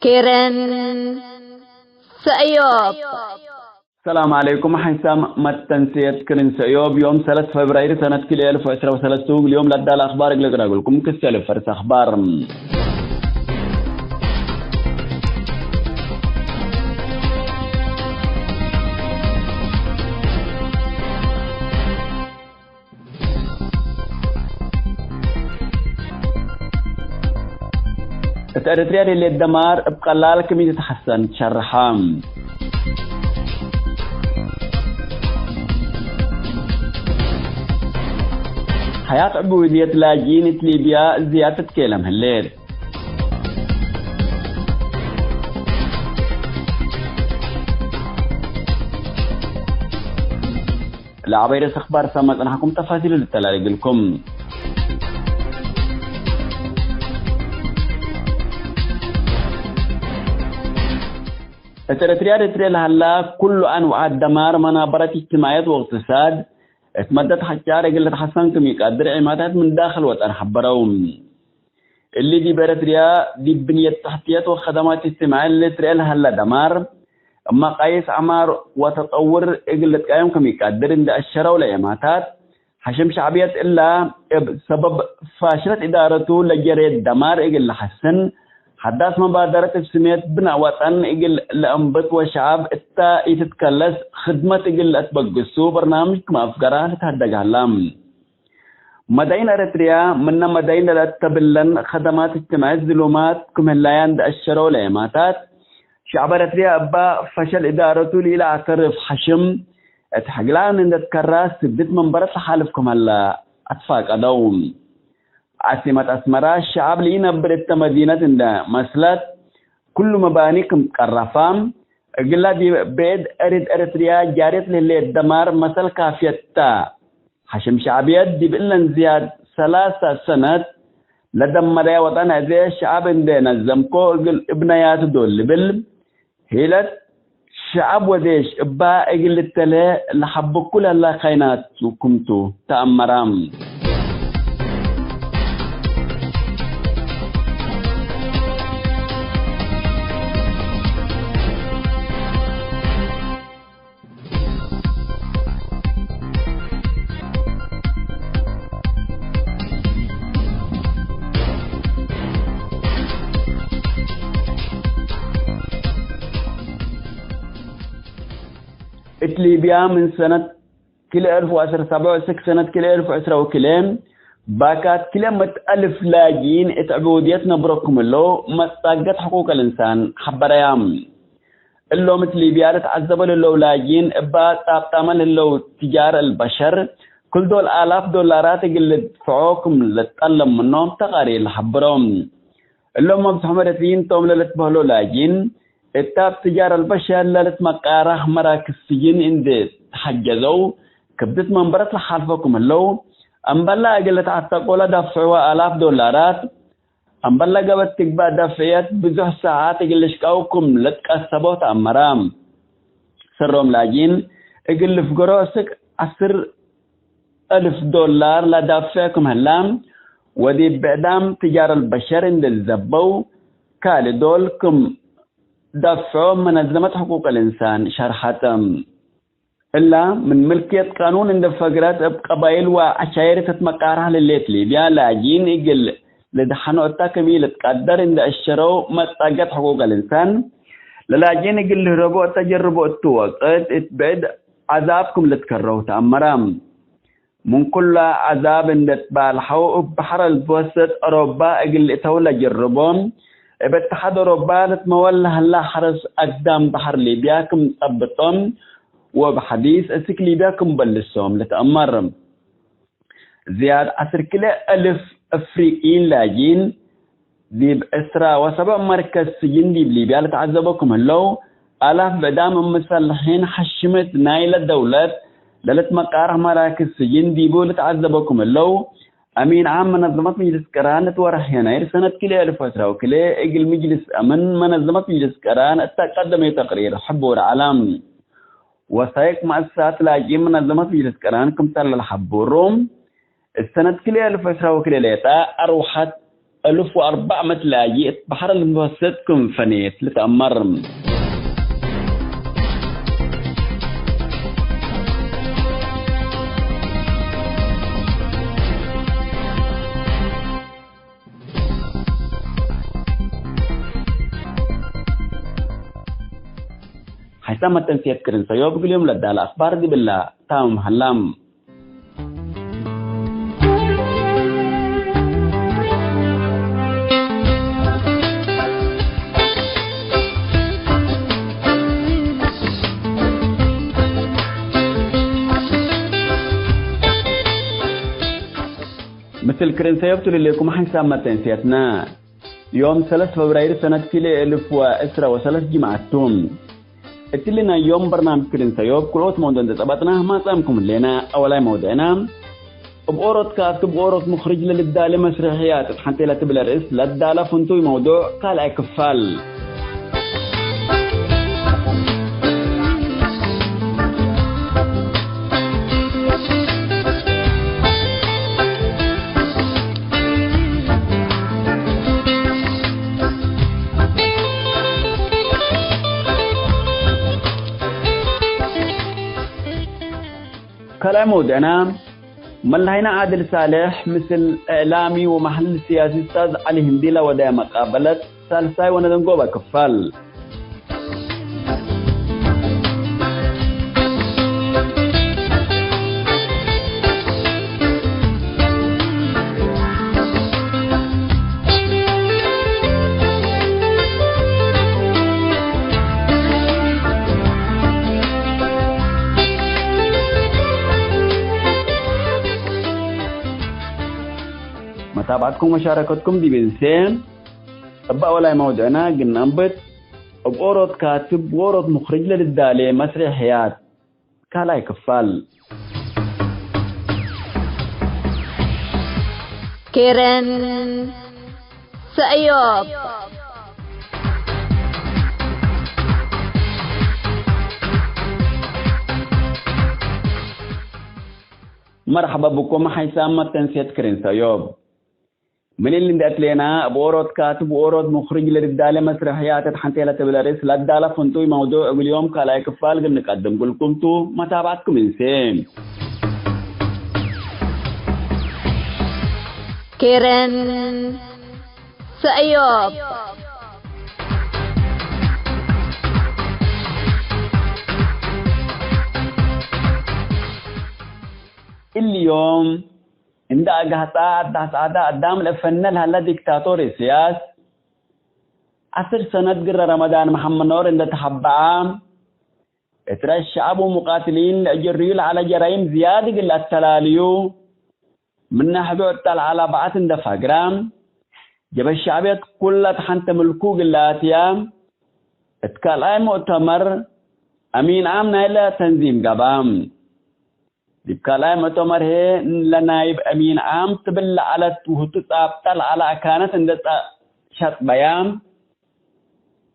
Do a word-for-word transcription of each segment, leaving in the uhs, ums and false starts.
ክርን ሰእዮብ። ሰላም ዐለይኩም። ሐይሳም መተንስየት ክርን ሰእዮብ ዮም ሰለስ ፈብራይር ሰነት ክልኤ እልፍ ወዕስራ ወሰለስቱ እግል ዮም ለዳለ አኽባር እግል እቅረግልኩም ክሰል ፈርስ አኽባር። እት ኤረትርያ ሌሌት ደማር እብ ቀላል ክም ኢትትሐሰን ትሸርሐ። ሐያት ዕቡድየት ላጅኢን እት ሊብያ ዝያድ ትትኬለም ህሌት። ለዐባይ ርእስ አኽባር ሰመ ጽንሐኩም ተፋሲሉ ልተላሌ እግልኩም። እት ኤረትርያ፣ ኤረትርያ ለሀላ ኩሉ አንዋዓት ደማር መናበረት እጅትማዕየት ወእቅትሳድ እት መደት ሐጫር እግል ልትሐሰን ክም ኢቀድር ዒማታት ምን ዳክል ወጠን ሐበረው። እሊ ዲብ ኤረትርያ ዲብ ብንየት ተሕትየት ወከደማት እጅትማዕየት ልትርኤ ለሀለ ደማር፣ እብ መቃይስ ዐማር ወተጠውር እግል ልትቃየም ክም ኢቀድር እንዴ አሸረው ለኤማታት፣ ሐሽም ሸዕብየት እላ እብ ሰበብ ፋሽለት እዳረቱ ለጀሬት ደማር እግል ለሐስን፣ ሐዳስ መባደረት እብ ስሜት ብናእ ወጠን እግል ለአንብት ወሸዐብ እታ ኢትትከለስ ክድመት እግል ለአትበግሱ በርናምጅ ክም አፍገራ ልትሀደግ ሀላ። መዳይን ኤረትርያ ምነ መዳይን ለለአተብለን ከደማት እጅትማዕየት ዝሉማት ክም ህላያ እንዴ አሸረው ለኤማታት፣ ሸዕብ ኤረትርያ እባ ፈሸል እዳረቱ ለኢለአዕተርፍ ሐሽም፣ እት ሕግላን እንዴ ትከራ ስድት መንበረት ለሓልፍ ክም ሀላ አትፋቀደው። ዓሲመት አስመራ ሸዕብ ለኢነብር እተ መዲነት እንዴ መስለት፣ ኩሉ መባኒ ክም ትቀረፋ፣ እግላ ዲብ ብዕድ እሪድ ኤረትርያ ጃርየት ለህሌት ደማር መሰል ካፍየት ተ። ሐሽም ሸዕብየት ዲብ እለን ዝያድ ሰላሰ ሰነት ለደመረየ ወጠን አዜ ሸዐብ እንዴ ነዘምኮ እግል እብነያቱ ዶል ልብል፣ ሂለት ሸዐብ ወዴሽ እባ እግል ልተሌ ለሐብኩ ለህላ ካይናቱ ክምቱ ተአመራ። እት ሊብያ ምን ሰነት ክልኤ እልፍ ወዐስር ሰብዕ እስክ ሰነት ክልኤ እልፍ ወዕስራ ወክልኤ፣ ባካት ክልኤ ምእት አልፍ ላጅኢን እት ዕቡድየት ነብሮ ክም ህለው መጻገት ሕቁቅ ልእንሳን ሐበረያ። እሎም እት ሊብያ ልትዐዘቦ ለህለው ላጅኢን እባ ጻብጣመ ለህለው ትጃር አልበሸር፣ ክል ዶል አላፍ ዶላራት እግል ልድፍዖ ክም ልትጠለብ ምኖም ተቃሪር ለሐብሮ። እሎም መብዝሖም ኤረትርይን ቶም ለልትበህሎ ላጅኢን፣ እት አብ ትጃር አልበሸር ለልትመቃረህ መራክዝ ስጅን እንዴ ተሐጀዘው፣ ክብድት መንበረት ለሓልፎ ክም ህለው፣ እምበላ እግል ልትዐተቆ ለደፍዕወ አላፍ ዶላራት፣ እምበለ ገበት ትግባእ ደፍዕየት ብዙሕ ሰዓት እግል ልሽቀው ክም ልትቀሰቦ ተአመረ። ሰሮም ላጅኢን እግል ልፍገሮ እስክ ዐስር እልፍ ዶላር ለዳፍዕ ክም ህላ፣ ወዲብ ብዕዳም ትጃር አልበሸር እንዴ ዘበው፣ ካልእ ዶል ክም ደፍዖ መነዘመት ሕቁቅ ልእንሳን ሸርሐተ። እላ ምን ምልክየት ቃኑን እንዴ ፈግረት፣ እብ ቀባይል ወዐሻይር ትትመቃረህ ለሌት ሊብያ፣ ላጅኢን እግል ልድሐኖ እታ ክም ኢልትቀደር እንዴ አሸረው መጻገት ሕቁቅ ልእንሳን፣ ለላጅኢን እግል ልህረቦ እተ ጀርቦ እቱ ወቅት፣ እት ብዕድ ዐዛብ ክም ልትከረው ተአመረ። ምን ኩለ ዐዛብ እንዴ ትባልሐው፣ እብ በሐር አልወሰጥ አውሮባ እግል ልእተው ለጀርቦ፣ እብ እትሓድ አውሮባ ልትመወል ለሀላ ሐርስ አግዳም በሐር ሊብያ ክም ጸብጦም፣ ወእብ ሐዲስ እስክ ሊብያ ክም በልሶም ልትአመር። ዝያድ ዐስር ክልኤ እልፍ አፍሪቅይን ላጅኢን፣ ዲብ ዕስራ ወሰብዕ መርከዝ ስጅን ዲብ ሊብያ ልትዐዘቦ ክም ህለው፣ አላፍ ብዕዳም እብ መሰልሒን ሐሽመት ናይለ ደውለት ለልትመቃረህ መራክዝ ስጅን ዲቡ ልትዐዘቦ ክም ህለው፣ አሚን ዓም መነዘመት ምጅልስ ቅራን እት ወርሕ የናይር ሰነት ክልኤ እልፍ ወዕስራ ወክልኤ እግል ምጅልስ አምን መነዘመት ምጅልስ ቅራን እተ ቀደመዩ ተቅሪር ሕቡር ዐለ። ወሳይቅ መአሰሳት ላጅኢን መነዘመት ምጅልስ ቅራን ክምሰል ለሐብሩ፣ እት ሰነት ክልኤ እልፍ ወዕስራ ወክልኤ ሌጠ አርወሐት እልፍ ወአርበዕ መትላጂ እት በሐር ልትወሰድ ክም ፈኔት ልትአመር። ሐይሳም መተንስየት ክርን ሰዮብ እግል ዮም ለዳለ አክባር ዲብላ ታምም ሀላም። ምስል ክርን ሰዮብ ቱ ልሌኩም ሐይሳም መተንስየትነ። ዮም ሰለስ ፈብራይር ሰነት ክልኤ እልፍ ወዕስረ ወሰለስ ጅምዐት ቱ። እትሊ ናይ ዮም በርናምጅ ክርን ሰዮብ ክልኦት መውዱዕ እንዴ ጸበጥነ ማጽአምኩም ህሌነ። አወላይ መውዱዕነ፣ እብ ኦሮት ካትብ ወኦሮት ሙክርጅ ለልዳሌ መስረሕያት እት ሐንቴ ለትብል ርእስ ለዳለ ፍንቱይ መውዱዕ ካልኣይ ክፋል። ካልኣይ መውዱዕና፣ መለሀይነ ዓድል ሳልሕ ምስል እዕላሚ ወመሐልል ስያሲ ኡስታዝ ዐሊ ህንዲ ለወደየ መቃበለት ሳልሳይ ወነደንጎበ ክፋል። መታብዐትኩም ወመሻረከትኩም ዲብ እንሴ። እበ አወላይ መውዱዕና እግል ነአንብት፣ እብ ኦሮት ካትብ ወኦሮት ሙክርጅ ለልዳሌ መስሬሕያት ካልኣይ ክፋል። ኬረን ሰእዮብ። መርሐባ ብኩም ሐይሳም መተንስየት ክርን ሰእዮብ። ምን እሊ እንዴ አትሌና፣ እብ ኦሮት ካትብ ወኦሮት ሙክርጅ ለልዳሌ መስረሕያት እት ሐንቴ ለትብል ርእስ ለዳለ ፍንቱይ መውዱዕ እግል ዮም ካልኣይ ክፋል እግል ንቀድም እግልኩም ቱ፣ መታብዐትኩም እንሴ። ኬረን ሰእዮብ። እሊ ዮም እንደ አጋህጻ አዳህጻዳ አዳም ለፈነ ለሀለ ዲክታቶር ኢሰያስ፣ ዐስር ሰነት ግረ ረመዳን መሐመድ ኖር እንደ ተሐበዐ፣ እት ረአስ ሸዐብ ወሙቃትሊን ለእጀርዩ ለዐለ ጀራይም ዝያድ እግል ለአተላልዩ፣ ምነ ሕዶ እተ ለዐለ በዐት እንደ ፈግረ፣ ጀበ ሸዕብየት ኩለ ተሐንተ ምልኩ እግል ለአትየ፣ እት ካልኣይ ሙእተመር አሚን ዓም ናይለ ተንዚም ገብአ። ዲብ ካልኣይ ሙእተመር ህዬ፣ ለናይብ አሚን ዓም ትብል ለዐለት ወህቱ ጻብጠ ለዐለ አካነት እንዴ ጸ-፣ ሸጥበያ፣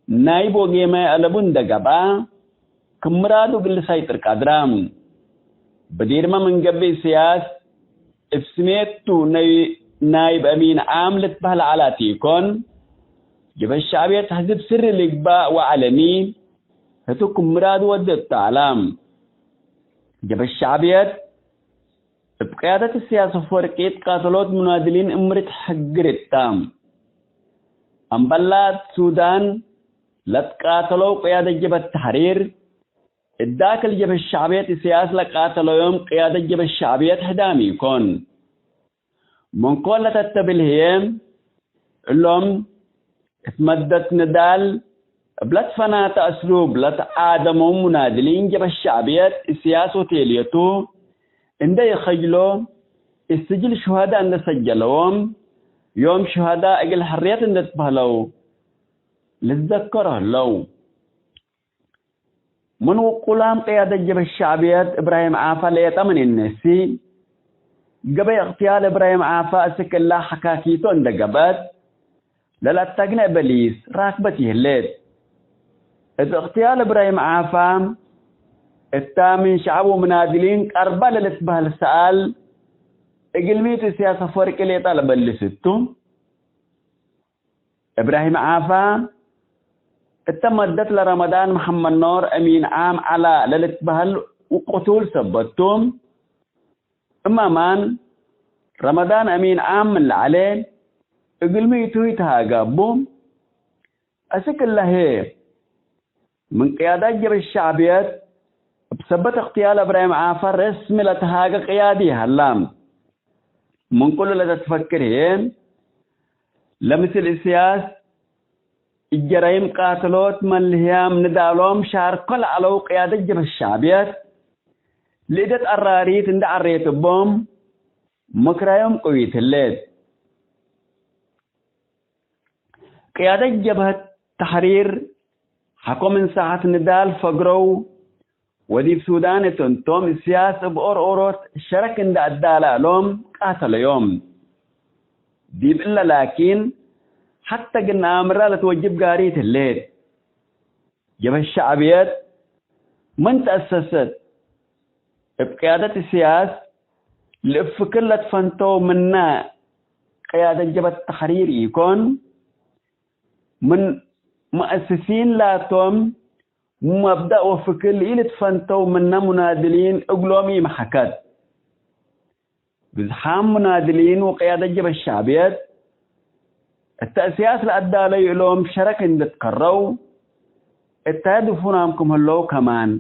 ናይብ ወጌማይ አለቡ እንዴ ገብአ፣ ክም ምራዱ እግል ልሰይጥር ቀድረ። በዲርመ ምን ገብእ ኢሰያስ፣ እብ ስሜቱ ናይ-፣ ናይብ አሚን ዓም ልትበህል ዐለ ቲኮን፣ ጀበ ሸዕብየት ሕዝብ ስሪ ልግባእ ወዐለኒ፣ ህቱ ክም ምራዱ ወዴ እተ ዐለ። ጀበ ሸዕብየት እብ ቅያደት ኢሰያስ አፈወርቂ ትቃተሎት ሙናድሊን እምር ትሐግር እተ። አምበላት ሱዳን ለትቃተለው ቅያደት ጀበት ተሕሪር፣ እዳክል ጀበት ሸዕብየት ኢሰያስ ለቃተለዮም ቅያደት ጀበት ሸዕብየት ሕዳም ኢኮን። ምን ኮን ለተተብል ህዬ፣ እሎም እት መደት ንዳል እብ ለትፈናተ አስሉብ ለትዓደመው ሙናድሊን ጀበት ሸዕብየት ኢሰያስ ወቴልየቱ እንዴ ኢከጅሎ፣ እት ስጅል ሹሀዳ እንዴ ሰጀለዎም፣ ዮም ሹሀዳ እግል ሕርየት እንዴ ትበህለው ልትዘከሮ ህለው። ምን ውቁላም ቅያደት ጀበት ሸዕብየት እብራሂም ዓፋ ሌጠ ምን እነሲ፣ ገበይ እቅትያል እብራሂም ዓፋ እስክ እላ ሐካኪቶ እንዴ ገብአት፣ ለለአተግነ በሊስ ራክበት ይህሌት። እት እቅትያል እብራሂም ዓፋ እታ ምን ሸዐብ ወምናድሊን ቀርበ ለልትበህል ሰኣል፣ እግልሚ ቱ ኢሰያስ አፈወርቂ ሌጠ ለበልስ እቱ? እብራሂም ዓፋ፣ እተ መደት ለረመዳን መሐመድ ኖር አሚን ዓም ዐላ ለልትበህል ወቅቱል ሰበት ቱ። እማማን ረመዳን አሚን ዓም ምን ለዐለ እግልሚ እቱ ይትሃገቡ። አስክ እለ ህዬ፣ ምን ቅያደት ጀብህት ሸዕብየት፣ እብ ሰበት እቅትያል እብራሂም ዓፋ ረስሚ ለተሃገ ቅያዲ ሀላ። ምን ኩሉ ለተትፈክር ህዬ፣ ለምስል እስያስ፣ እጀራይም ቃትሎት፣ መልህያም ንዳሎም ሻርኮ ለዐለው ቅያደት ጀብህት ሸዕብየት፣ ለእደት አራሪት እንዴ ዐሬት እቦም፣ ምክራዮም ቅዊት ህሌት። ቅያደት ጀብሀት ተሕሪር ሐቆ ምን ሳዐት ንዳል ፈግረው፣ ወዲብ ሱዳን እት እንቶም እስያስ እብ ኦርኦሮት ሸረክ እንዴ አዳለአሎም ቃተለዮም። ዲብ እለ ላኪን፣ ሐተ ግነ አምራ ለትወጅብ ጋሪት ህሌት። ጀብሀት ሸዕብየት ምን ተአሰሰት፣ እብ ቅያደት እስያስ ለእብ ፍክር ለትፈንተው ምነ ቅያደት ጀብሀት ተሕሪር ኢኮን፣ ምን መአስሲን ላቶም መብደእ ወፍክር ለኢልትፈንተው ምነ ሙናድሊን እግሎም ኢመሐከት። ብዝሓም ሙናድሊን ወቅያደት ጀብሀት ሸዕብየት፣ እተ እስያስ ለአዳለዩ እሎም ሸረክ እንዴ ትከረው፣ እተ ድፉናም ክም ህለው ከማን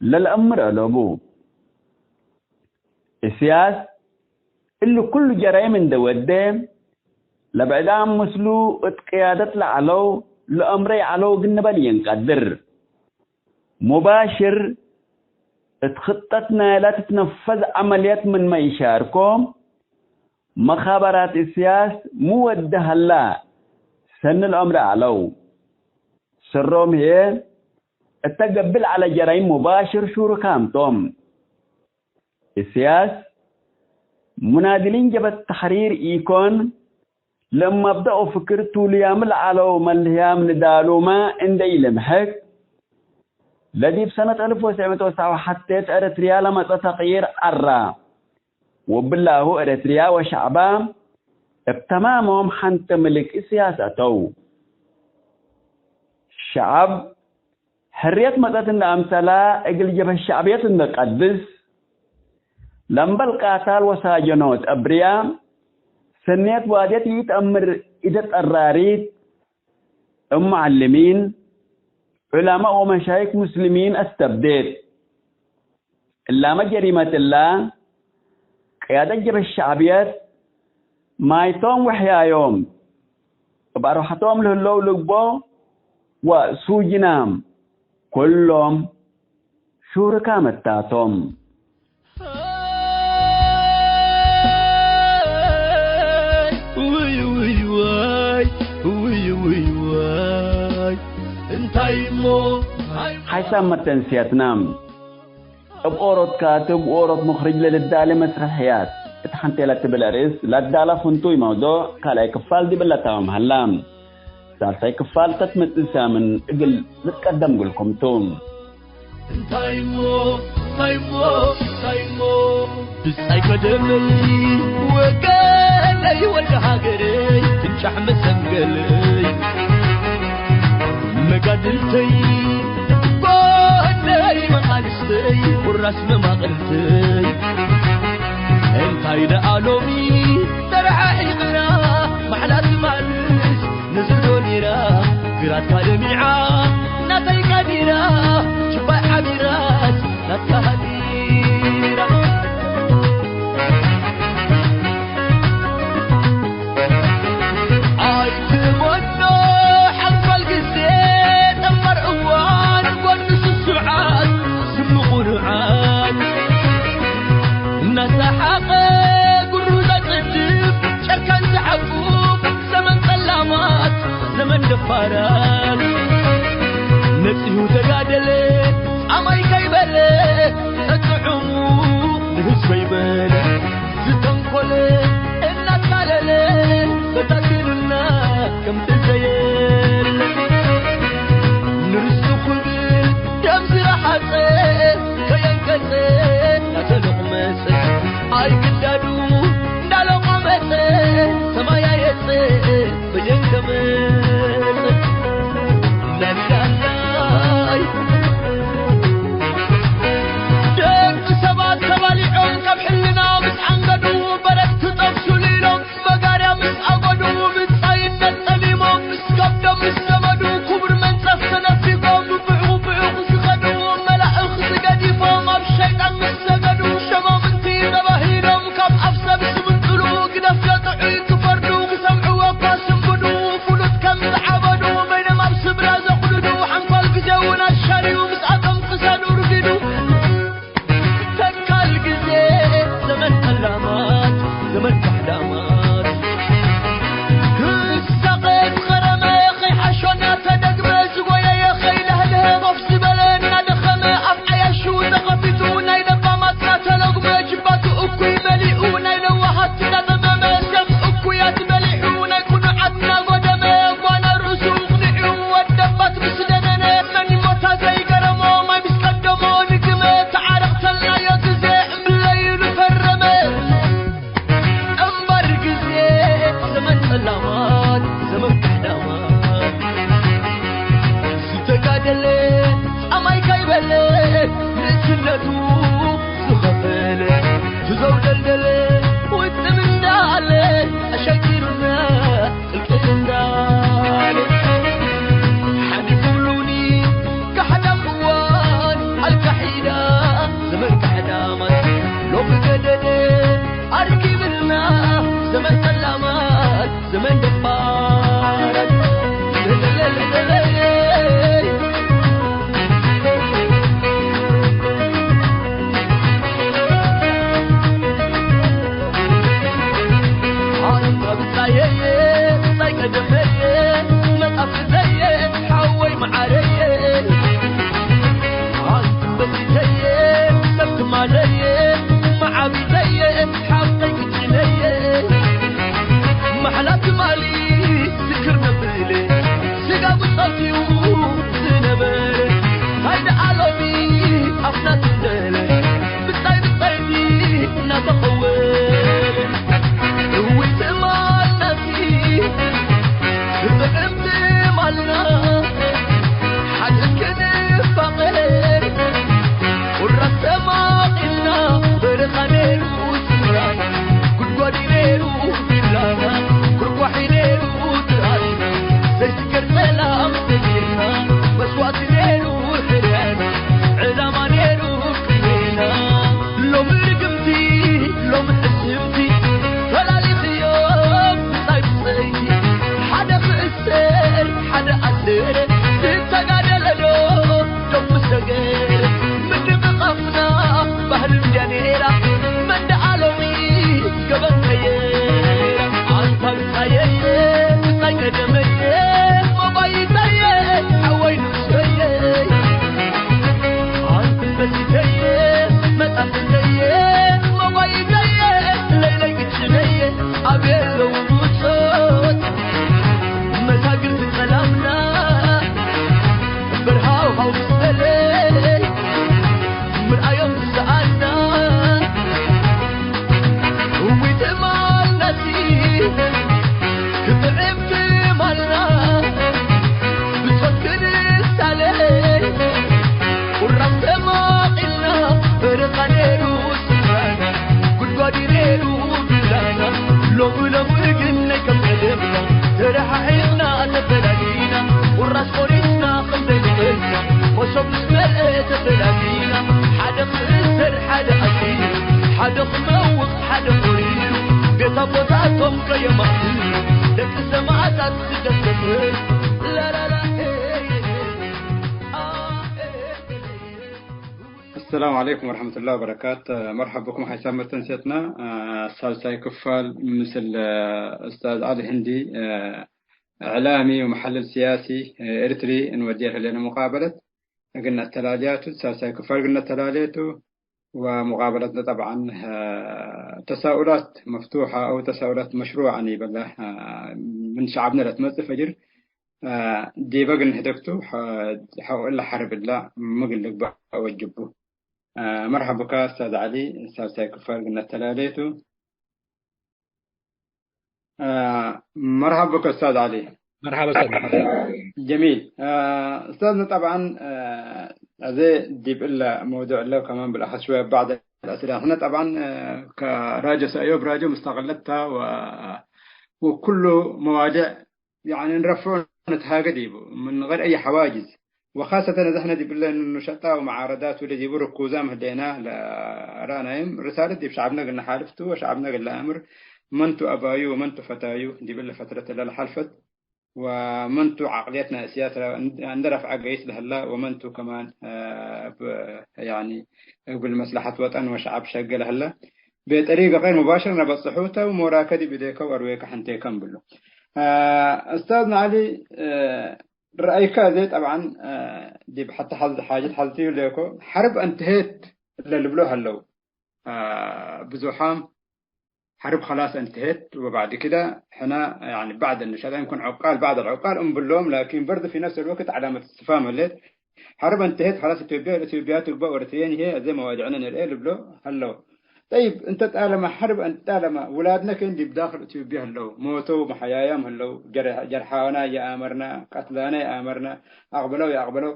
ለልአምር አለቡ። እስያስ እሊ ኩሉ ጀራይም እንዴ ወዴ፣ ለብዕዳም ምስሉ እት ቅያደት ለዐለው ለአምረይ ዐለው እግል ንበል ኢንቀድር። ሙባሽር እት ክጠት ናይላ ትትነፈዝ ዐመልየት ምንመ ኢሻርኮ፣ መኻበራት እስያስ ሚ ወዴ ሀላ ሰኒ ለአምረ ዐለው። ሰሮም ህዬ እተ ገብእ ለዐለ ጀራይም ሙባሽር ሹሩካም ቶም። እስያስ ሙናድሊን ጀብሀት ተሕሪር ኢኮን፣ ለእብ መብደእ ወፍክር ቱ ልያም ለዐለው መልህያም ንዳሉመ እንዴ ኢልምሕክ፣ ለዲብ ሰነት አልፍ ወትሰዕ ምእት ወትስዐ ወሐቴት ኤረትርያ ለመጸ ተቅይር ዐራ። ወብላሁ ኤረትርያ ወሸዕባ እብ ተማሞም ሐንተ ምልክ እስያስ አተው። ሸዐብ ሕርየት መጸት እንደ አምሰላ፣ እግል ጀብሀት ሸዕብየት እንደ ቀድስ፣ ለእምበል ቃታል ወሳጀኖት አብርያ፣ ሰንየት ዋድየት ኢተአምር እደ ጠራሪት፣ እብ መዐልሚን፣ ዑለማእ ወመሻይክ ሙስሊሚን አስተብዴት። እላመ ጀሪመት እላ፣ ቅያደት ጀብሀት ሸዕብየት፣ ማይቶም ወሕያዮም፣ እብ አርወሐቶም ለህለው ልግቦ ወሱጅናም፣ ኩሎም ሹርካም እታቶም። ውይ ውይ ዋይ፣ ውይ ውይ ዋይ፣ እንታይ እሞ ሓይሳም መተንስያትና። እብ ኦሮት ካትብ ወኦሮት ሙክርጅ ለልዳሌ መስረሕያት እት ሐንቴ ለትብል አርእስ ለአዳላ ፍንቱይ መውዱዕ ካልኣይ ክፋል ዲብ ለታምም ሀላ። ሳልሳይ ክፋል ተትመጽእ ሳምን እግል ልትቀደም እግልኩም ቱ። እንታይ እሞ፣ እንታይ እሞ፣ እንታይ እሞ፣ ብጻይ ቀደመይ ወገነይ ወልደ ሃገረይ ፍንጫሕ መሰንገለይ መጋድልተይ ጎነይ መቃልስተይ ቁራስ መማቕልተይ እንታይ ደኣ ሎሚ ተረሓሒቕና ማሕላ ትማልስ ንዝዶ ኒራ ግራትካ ደሚዓ ናተይ ቀዲራ ችባይ ሓቢራስ ናትካ ሃዲራ። ኣይትመኖ ሓንኳል ግዜ ጠማር እዋን ጎኒ ስሱዓት ስሚ ቁኑዓት እናሰሓቐ ጉሩ ዘጽድፍ ጨካን ዝዓቁብ ዘመን ጸላማት ዘመን ደፋራት ነጺሁ ተጋደለ ኣማይ ከይበለ ጸጥዑሙ ንህዝበይ በለ ዝተንኮለ እናታለለ በታቲኑና ከም ትዘየለ ንርስቱ ክብል ደም ዝረሓጸ ከየንቀጸ እናተለቑመጸ ኣይግዳዱ እንዳለቖመጸ ሰማይ ኣየጸ በየን ከመ ለቱ ዝኸፈለ ትዘው ደልደለ ውጥም እንዳለ አሸጊርና ጥልቅል እንዳለ ሓዲ ትብሉኒ ካሕዳም እዋን ኣልካሒዳ ዘመን ካሕዳማት ሎሚ ገደደ ኣርኪብልና ዘመን ጠላማት ዘመን ደፋራት። ኣንታ ብጻየየ፣ ብጻይ ቀደመየ፣ መጣፍተየ፣ ሓወይ መዓረየ። ኣንታ በሲተየ፣ ሰብ ትማለየ፣ መዓቢተየ፣ ሓቀይ ክጭነየ። ማሕላ ትማሊ ዝክር ነብለ፣ ስጋ ብጾትዩ ዝነበረ፣ ሃይደ ኣሎሚ ኣፍና ትንደለ፣ ብጻይ ብጻይቲ እናተኸወለ። እውይ ትማልናቲ፣ ብጥዕምቲ ማልና፣ ሓድሕድ ክንፋቐር፣ ቁራስ ተማቒልና፣ በረኻ ነይሩ ስምራና፣ ጉድጓድ ነይሩ ዱላና፣ ኩርኳሒ ነይሩ ትርኣና፣ ዘይስገር ሰላም ሰጊርና፣ መስዋእቲ ነይሩ ሕርያና፣ ዕላማ ነይሩ ክብሬና። ሎሚ ርግምቲ፣ ሎሚ ሕስምቲ፣ ፈላሊኽዮ ብጻይ ብጸይቲ፣ ሓደ ክእሰር፣ ሓደ ኣስር፣ ዝተጋደለ ዶ ዶብ ምስ ሰገረ፣ ምድንቓፍና ባህል እንድያ ነይራ፣ መንደኣ ሎሚ ገበን ቀየራ። ኣንታ ብጻየየ፣ ብጻይ ቀደመየ፣ መባይታየ፣ ሓወይ ንስበየ። ኣንቲ በሲተየ፣ መጣፍተየ፣ መባይታየ፣ ለይለይ ግጭነየ፣ ኣብ የለው ብጾት መሳግር ዝጸላምና፣ በርሃው ሃው ዝጸለ፣ ምርኣዮም ዝሰኣልና፣ እዊ ትማልናቲ፣ ክጥዕም ትማልና፣ ብጾት ክንሳለ፣ ቁራስ ተማቒልና፣ በረኻ ነይሩ ስፍራና፣ ጉድጓድ ነይሩ ዱላና፣ ሎሚ ሎሚ ግን ናይ ከም ቀደምና፣ ተረሓሒቕና ተፈላሊና፣ ቁራስ ቆሪስና ከም ዘይንበልዕ፣ መሶብ ምስ መልአ ተፈላሊና፣ ሓደ ክእሰር ሓደ ኣሲሩ፣ ሓደ ክመውቕ ሓደ ቆሪሩ፣ ቤት ኣቦታቶም ከየማእክሉ፣ ደቂ ሰማእታት ስደት ሰፍር። ላላላ፣ ሄይ፣ ሄይ፣ ሄይ። السلام عليكم ورحمة الله وبركاته. مرحبا بكم حسام متنسيتنا. آه، ሳልሳይ ክፋል ምስል፣ آه، أستاذ علي هندي، آه، إعلامي ومحلل سياسي، آه، إريتري، እንወድየ ህሌነ ሙቃበለት እግል ነተላልያቱ፣ ሳልሳይ ክፋል እግል ነተላልየቱ፣ ወሙቃበለትነ ጠብዓን፣ አ፣ ተሳኡላት መፍቱሐ አው ተሳኡላት መሽሩዐ ኒበለ፣ አ፣ ምን ሸዐብነ ለትመጽእ ፈጅር፣ አ፣ ዲበ እግል ንህደግቱ፣ ሐ-፣ ሐቆ እለ ሐርብ እለ ምግል ልግበእ ወጅቡ። አ፣ መርሐብ ብከ ኡስታዝ ዐሊ፣ ሳልሳይ ክፋል እግል ነተላሌቱ። አ፣ መርሐብ ብከ ኡስታዝ ዐሊ። መርሐባ ኡስታዝ መሐመድ። ጀሚል። አ፣ ኡስታዝነ ጠብዓን፣ አ፣ አዜ ዲብ እለ መውዱዕ እለ ከማን ብልአኸስ ሽወየ ባዕድ አልአስኢለ። ሕነ ጠብዓን፣ አ፣ ከራጆ ሰእዮብ ራጆ ሙስተቅለት ተ ወ-፣ ወኩሉ መዋዲዕ ያኒ እንረፍዑ ነትሃገ ዲቡ ምን ገይር አይ ሐዋጅዝ። ወካሰተን እዘ ሕነ ዲብለ ንሸጣ ወመዓረዳት ወለዲቡ ርኩዛም ህሌና ለረአናይም፣ ርሳለት ዲብ ሸዐብነ እግል ነሓልፍቱ ወሸዐብነ እግል ለአምር መንቱ አባዩ ወመንቱ ፈታዩ ዲብለ ፈትረት እለ ለሓልፈት ወመንቱ ዓቅልየት ናይ እስያስ እንደ ረፍዐ ገይስ ለህላ ወመንቱ ከማን፣ አ፣ ብ-፣ ያኒ እግል መስለሐት ወጠን ወሸዐብ ሸገ ለህላ ቤጠሪቀ ገይር ሙባሽር ነበጽሑተ ወሞራከ ዲብ እዴከ ወአርዌከ ሐንቴከ እምብሉ። አ፣ ኡስታዝነ ዐሊ፣ አ፣ ረአይከ አዜ ጠብዓን፣ አ፣ ዲብ ሐተ ሐዝ-፣ ሓጀት ሐዝትዩ ሌኮ፣ ሐርብ አንተሄት እለ ልብሎ ሀለው። አ፣ ብዙሓም ሐርብ ኸላስ አንተሄት ወባዕድ ክደ ሕነ፣ ያኒ፣ ባዕድ ንሸጣ፣ ይምክን ዑቃል፣ ባዕድ አልዑቃል እምብሎም፣ ላኪን በርድ ፊ ነፍስ አልወቅት ዐላመት እስትፍሃም ህሌት። ሐርብ አንተሄት፣ ኸላስ ኢትዮጵያ፣ ኢትዮጵያ ትግበእ ወኤረትርየን ህዬ አዜ መዋድዕነ ንርኤ ልብሎ ሀለው። ጠይብ፣ እንተ ጣለመ ሐርብ እንተ ጣለመ፣ ውላድነ ክእን ዲብ ዳክል ኢትዮጵያ ህለው፣ ሞተው መሐያያም ህለው፣ ጀር-፣ ጀርሓነ ይአመርነ፣ ቀትላነ ይአመርነ፣ አቅበለው ይአቅበለው።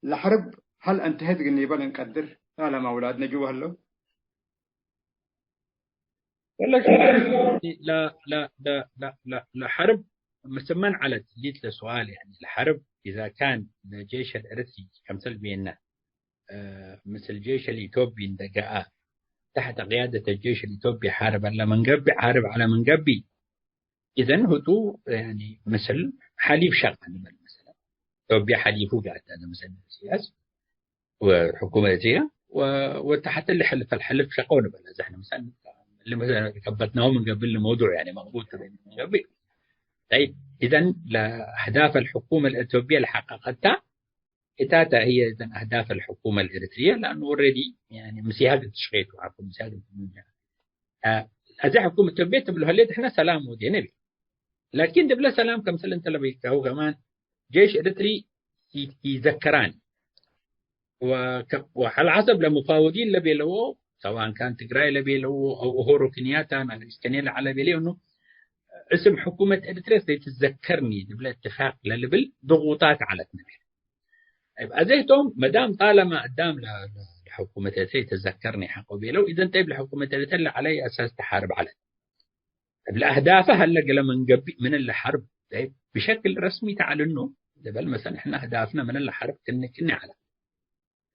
ለሐርብ ሀል እንተሄት እግል ኒበል እንቀድር? ሰላም አውላድ ነጅዋ ህለው። ወለ ሹፍ፣ ለ-፣ ለ-፣ ለ-፣ ለ-፣ ለ-፣ ለሐርብ ምስል መን ዐለት ሊት ለሱኣል፣ ያኒ ለሐርብ ኢዛ ካን ለጄሽ አልኤረትሪ ከምሰል ቤነ፣ እ፣ ምስል ጄሽ አልኢትዮጵይ እንደ ገአ፣ ተሕተ ቅያደት ጄሽ አልኢትዮጵይ ሓርብ ዐለ ምን ገብእ፣ ሓርብ ዐለ ምን ገብእ፣ ኢዘን ህቱ፣ ያኒ፣ ምስል ሐሊፍ ሸቀ ንበል፣ መሰለን፣ ኢትዮጵያ ሐሊፉ ጋር ለምሳሌ ሲያስ ወሕኩመት እዚያ ወ-፣ ወተሐተ ለሐልፍ፣ ሐልፍ ሸቀው ንበል። እዛ እሕነ ምሳል ለምሳሌ ከበትናሁ ምን ገብእ ለመውዱዕ፣ ያኒ፣ መቅቡል ተበይን ምን ገብእ። ጠይብ፣ ኢዘን ለአህዳፍ አልሕኩመ አልኢትዮጵያ ለሐቀቀታ እታተ ህየ እዘን አህዳፍ አልሕኩመ አልኤሪትርየ፣ ለአኑ ኦረዲ፣ ያኒ፣ ምስያግ ትሽቄቱ፣ አኩ ምስያግ ትምኛ። አ፣ አዜ ሕኩመት ኢትዮጵየ ትብሎ ህሌት፣ እሕነ ሰላም ወዴነ ቤ። ላኪን፣ ድብለ ሰላም ከምሰል እንተ ለበይካሁ ከማን፣ ጄሽ ኤረትሪ ይ-፣ ይዘከራኒ። ወከ-፣ ወዐለ ሐሰብ ለሙፋውዲን ለቤለዎ፣ ሰዋን ካን ትግራይ ለቤለዎ፣ አው ኡሁሩ ኬንያታ፣ ናይስ ኬንያ ለዐለ ቤለዮ፣ እኑ እስም ሕኩመት ኤረትርየ ዘይትዘከርኒ፣ ድብለ እትፋቅ ለልብል ድጉጣት ዐለት ነቤ። ጠይብ፣ አዜ ህቶም መዳም ጣለማ አዳም ለ-፣ ለ-፣ ለሕኩመት ኤረትርየ ተዘከርኒ ሐቆ ቤለው፣ ኢዘን ጠይብ ለሕኩመት ኤረትርየ ለዐለይ አሳስ ተሓርብ ዐለት። እብ ለአህዳፈ ሀለ ገለ ምን ገብእ ምን እለ ሐርብ፣ ጠይብ፣ ብሸክል ረስሚ ተዐልኖ ልበል፣ መሰለን፣ እሕና አህዳፍነ ምን እለ ሐርብ ክኒ ክኒ ዐለ።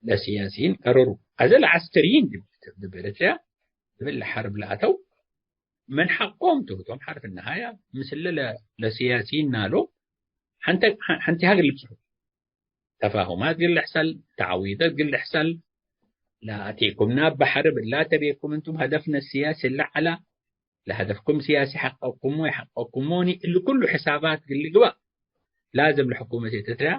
ለሲያሲይን ቀረሩ። አዜ ለዐስከሪይን ዲብ፣ ዲብ ኤረትርያ ዲብ እለ ሐርብ ለአተው ምን ሐቆም ቱ፣ ህቶም ሐርብ ነሃያ ምስለ ለ-፣ ለሲያሲይን ናሎ ሐንተ፣ ሐ-፣ ሐንቴሃ እግል ልብጽሑ። ተፋሁማት እግል ልሕሰል፣ ተዕዊደት እግል ልሕሰል፣ ለአቴኩም ናበ ሐርብ እላ ተቤኩም እንቱም ሀደፍነ ሲያሲ ለዐላ፣ ለሀደፍኩም ሲያሲ ሐቀኩሙ ወሐቀኩሞኒ፣ እሊ ኩሉ ሕሳባት እግል ልግባእ ላዝም ለሕኩመት ኤረትርያ